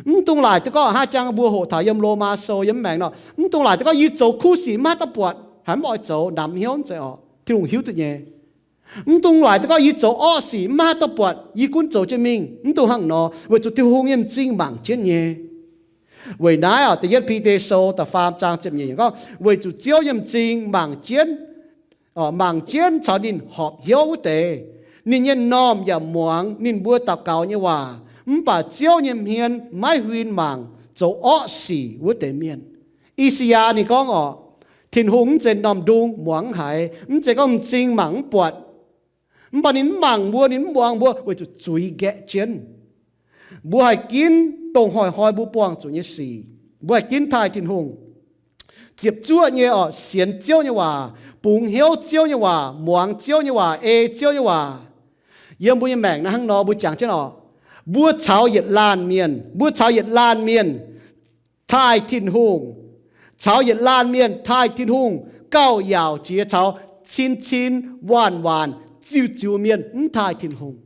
Mv dungx laaic duqv gorngv hnangv jang mbuo hoqc taux yiem Lomaa Sou yiem mv maengx nor, mv dungx laaic duqv gorngv yie zoux kuv sic mv maaih haaix dauh buatc, haiz mv oix zoux, ndamv hnyouv zeiz orqc, Tin-Hungh hiuv duqv nyei. Mv dungx laaic duqv gorngv yie zoux orqv sic mv maaih haaix dauh buatc, yie gunv zoux jienv mingh. Mv dungx hnangv nor, weic zuqc Tin-Hungh nyei m'zing mangc jienv nyei. Weic naaiv orqc, da'yietv Bide Sou da'faam zaang ziepc nyeic gorngv, weic zuqc Ziouv nyei m'zing mangc jienv, mangc jienv caux ninh horpc hnyouv wuov deix. Ninh nyei m'normh yaac muangx ninh mbuo daux gaux nyei waac. Mv baac Ziouv nyei hmien maiv huin mangc zoux orqv sic wuov deix mienh. I^saa^yaa ninh gorngv orqc, Tin-Hungh mv zeiz m'normh ndung muangx mv haiz, mv zeiz gorngv m'zing mangc mv buatc. Mv baac ninh mv mangc mbuo, ninh mv muangx mbuo weic zuqc zuiz nqaeqv jienv. Mbuo haih ginv dongh hnoi-hnoi mbuo buangh zuqc nyei sic. Mbuo haih ginv taaih Tin-Hungh. Ziepc zuoqv nyei orqc, sienx Ziouv nyei waac, bungx hnyouv Ziouv nyei waac, muangx Ziouv nyei waac, ei Ziouv nyei waac. Yiem mbuo nyei maengc naaiv hnangv nor mbuo jangx jienv orqc, mbuo caux yietc laanh mienh, mbuo caux yietc laanh mienh taaih Tin-Hungh, caux yietc laanh mienh taaih Tin-Hungh gauh yaauc jiex caux cin-cin waanc-waanc ziux-ziux mienh mv taaih Tin-Hungh.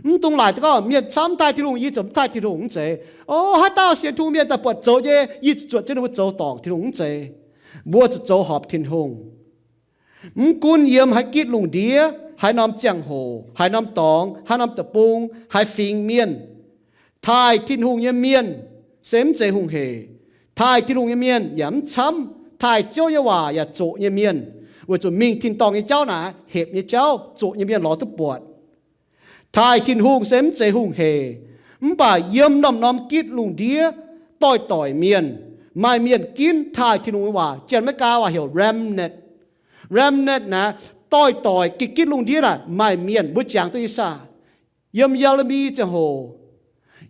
Mv dungx laaic duqv gorngv mienh camv taaih Tin-Hungh, yie ziouc mv taaih Tin-Hungh, mv zeiz. O, haaix dauh sienx Tin-Hungh mienh daaih buatc zoux nyei, yie zuotc jienv ninh mbuo zoux dorngc Tin-Hungh, mv zeiz. Mbuo zuqc zoux horpc Tin-Hungh. Mv gunv yiem haaix gitv lungh ndiev, haaix norm ziangh hoc, haaix norm dorngx, haaix norm deic-bung, haaix fingx mienh, taaih Tin-Hungh nyei mienh se mv zeiz hungh hec. Taaih Tin-Hungh nyei mienh yaac mv camv. Taaih Ziouv nyei waac yaac zoqc nyei mienh, weic zuqc mingh tin-dorngh nyei jauv naaic, hepc nyei jauv, zoqc nyei mienh lorz duqv buatc. Taaih Tin-Hungh se mv zeiz hungh hec. Mv baac yiem norm-norm gitv lungh ndiev doix-doix mienh, maaih mienh ginv taaih Tin-Hungh nyei waac. Janx-Meigaa waac heuc remnant. Remnant naaic, doix-doix gitv lungh ndiev naaic maaih mienh, mbuo jangx duqv nyei saah? Yiem Ye^le^mi ziangh hoc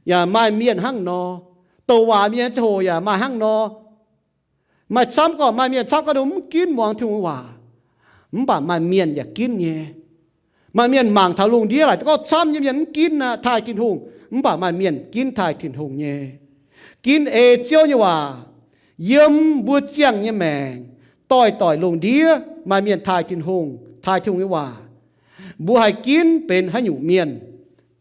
yaac maaih mienh hnangv nor. Douc waac mienh ziangh hoc yaac maaih hnangv nor. Maaih camv gorqv, maaih mienh camv gorqv ninh mv ginv muangx Tin-Hungh waac. Mv baac maaih mienh yaac ginv nyei. Maaih mienh mangc taux lungh ndiev laaic duqv gorngv camv nyei mienh mv ginv aqv, taaih Tin-Hungh. Mv baac maaih mienh ginv taaih Tin-Hungh nyei, ginv ei Ziouv nyei waac. Yiem mbuo ziangh nyei maengc, doix-doix lungh ndiev maaih mienh taaih Tin-Hungh, taaih Tin-Hungh nyei waac. Mbuo haih ginv benx haaix nyungc mienh,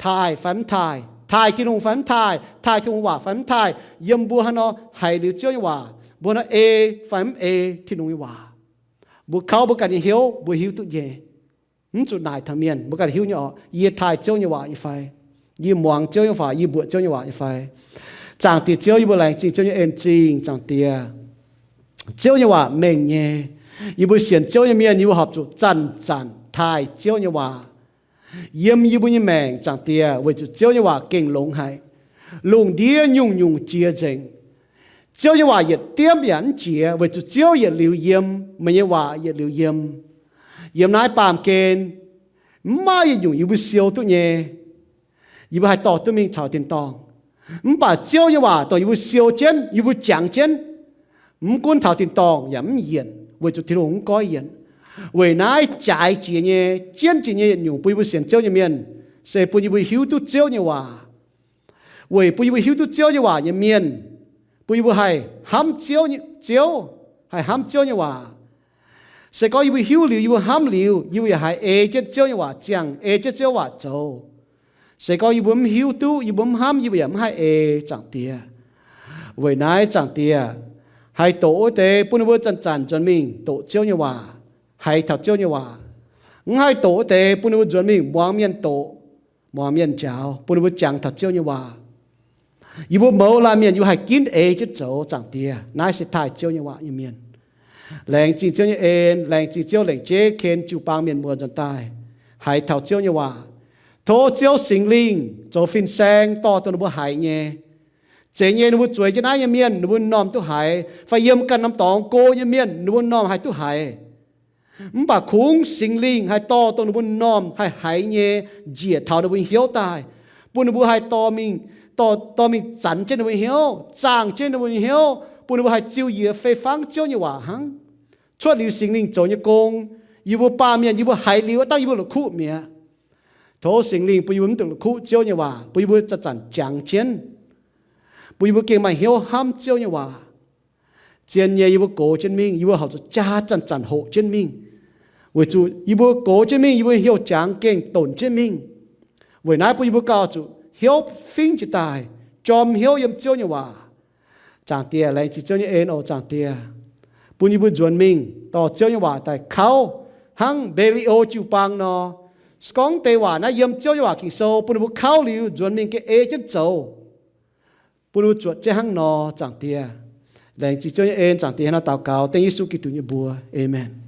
taaih fai mv taaih, taaih Tin-Hungh fai mv taaih, taaih Tin-Hungh waac fai mv taaih, yiem mbuo hnangv nor haiz liuz Ziouv nyei waac, mbuo hnangv nor ei fai mv ei Tin-Hungh nyei waac. Mbuo kauv mbuo ganh nyei hnyouv mbuo hiuv duqv nyei. Mv zuqc naaic taux mienh, mbuo ganh hiuv nyei orqc, yie taaih Ziouv nyei waac nyei fai? Yie muangx Ziouv nyei waac, yie mbuoqc Ziouv nyei waac nyei fai? Zaangc Diex Ziouv, yie mbuo laengz zingh Ziouv nyei en zingh, Zaangc Diex. Ziouv nyei waac mengh nyei. Yie mbuo sienx Ziouv nyei mienh, yie mbuo horpc zuqc zanc-zanc taaih Ziouv nyei waac yiem yie mbuo nyei maengc, Zaangc Diex, weic zuqc Ziouv nyei waac gengh longx haic. Lungh ndiev nyungc-nyungc jiex nzengc. Ziouv nyei waac yietc diemv yaac mv jiex, weic zuqc Ziouv yietc liuz yiem, meih nyei waac yietc liuz yiem. Yiem naaiv baamh gen, mv maaih yietc nyungc yie mbuo siou duqv nyei. Yie mbuo haih dorh duqv mingh taux tin-dorngh. Mv baac Ziouv nyei waac dongh yie mbuo siou jienv, yie mbuo jangx jienv, mv gunv taux tin-dorngh yaac mv yienc, weic zuqc Tin-Hungh mv goiv yienc. Weic naaiv jaaix jiex nyei, jienv jiex nyei yietc nyungc bun yie mbuo sienx Ziouv nyei mienh, se bun yie mbuo hiuv duqv Ziouv nyei waac. Weic bun yie mbuo hiuv duqv Ziouv nyei waac nyei mienh, bun yie mbuo haih hnamv Ziouv, Ziouv, haih hnamv Ziouv nyei waac. Se gorngv yie mbuo hiuv liuz, yie mbuo hnamv liuz, yie mbuo yaac haih ei jienv Ziouv nyei waac ziangh, ei jienv Ziouv waac zoux. Se gorngv yie mbuo mv hiuv duqv, yie mbuo mv hnamv, yie mbuo yaac mv haih ei, Zaangc Diex. Weic naaiv, Zaangc Diex, haih doqc wuov deix bun ninh mbuo zanc-zanc nzuonx mingh doqc Ziouv nyei waac, haiz taux Ziouv nyei waac. Mv haih doqc wuov deix bun ninh mbuo nzuonx mingh muangx mienh doqc, muangx mienh njaaux, bun ninh mbuo jangx taux Ziouv nyei waac. Yie mbuo mouz laanh mienh yie mbuo haih ginv eix jienv zoux, Zaangc Diex. Naaiv se taaih Ziouv nyei waac nyei mienh. Laengz zingh Ziouv nyei en, laengz zingh Ziouv lengc jeiv ken jiu-baang mienh muoz nzuonx daaih haiz taux Ziouv nyei waac. Tov Ziouv Singx Lingh zoux fin-saeng dorh dongh ninh mbuo haiz nyei. Zeiz nyei ninh mbuo zueiz jienv naaiv nyei mienh ninh mbuo m'normh duqv haiz, fai yiem ganh norm dorngx go nyei mienh ninh mbuo m'normh haih duqv haiz. Mv baac kungx Singx Lingh haih dorh dongh ninh mbuo m'normh haih haiz nyei njiec taux ninh mbuo nyei hnyouv daaih, bun ninh mbuo haih dorh mingh, dorh, dorh mingh zanx jienv ninh mbuo nyei hnyouv, zaangh jienv ninh mbuo nyei hnyouv, bun ninh mbuo haih ziux yie fei fangv Ziouv nyei waac hnangv. Cuotv liuz Singx Lingh zoux nyei gong, yie mbuo baamh mienh yie mbuo haiz liuz aav dangh yie mbuo la'kuqv mi'aqv. Tov Singx Lingh bun yie mbuo mv dungx la'kuqv Ziouv nyei waac, bun yie mbuo zanc-zanc jangx jienv, bun yie mbuo gengh maaih hnyouv hnamv Ziouv nyei waac. Zien nyei yie mbuo gox jienv mingh, yie mbuo horpc zuqc jaa zanc-zanc hoqc jienv mingh. Weic zuqc yie mbuo gox jienv mingh, yie mbuo hnyouv jangx gengh donc jienv mingh. Weic naaiv bun yie mbuo gauh zuqc hnyouv fingv jiex daaih, jorm hnyouv yiem Ziouv nyei waac. Zaangc Diex, laengz zingh Ziouv nyei en oc, Zaangc Diex. Bun yie mbuo nzuonx mingh dorh Ziouv nyei waac daaih kauv hnangv Mbe^li^o jiu-baang nor. Se gorngv deix waac naaiv yiem Ziouv nyei waac Ging-Sou bun ninh mbuo kauv liuz nzuonx mingh gengh ei jienv zoux, bun ninh mbuo zuotc jienv hnangv nor, Zaangc Diex. Laengz zingh Ziouv nyei en, Zaangc Diex, hnangv naaiv daux gaux dengv Yesu Giduc nyei mbuox. Aamen.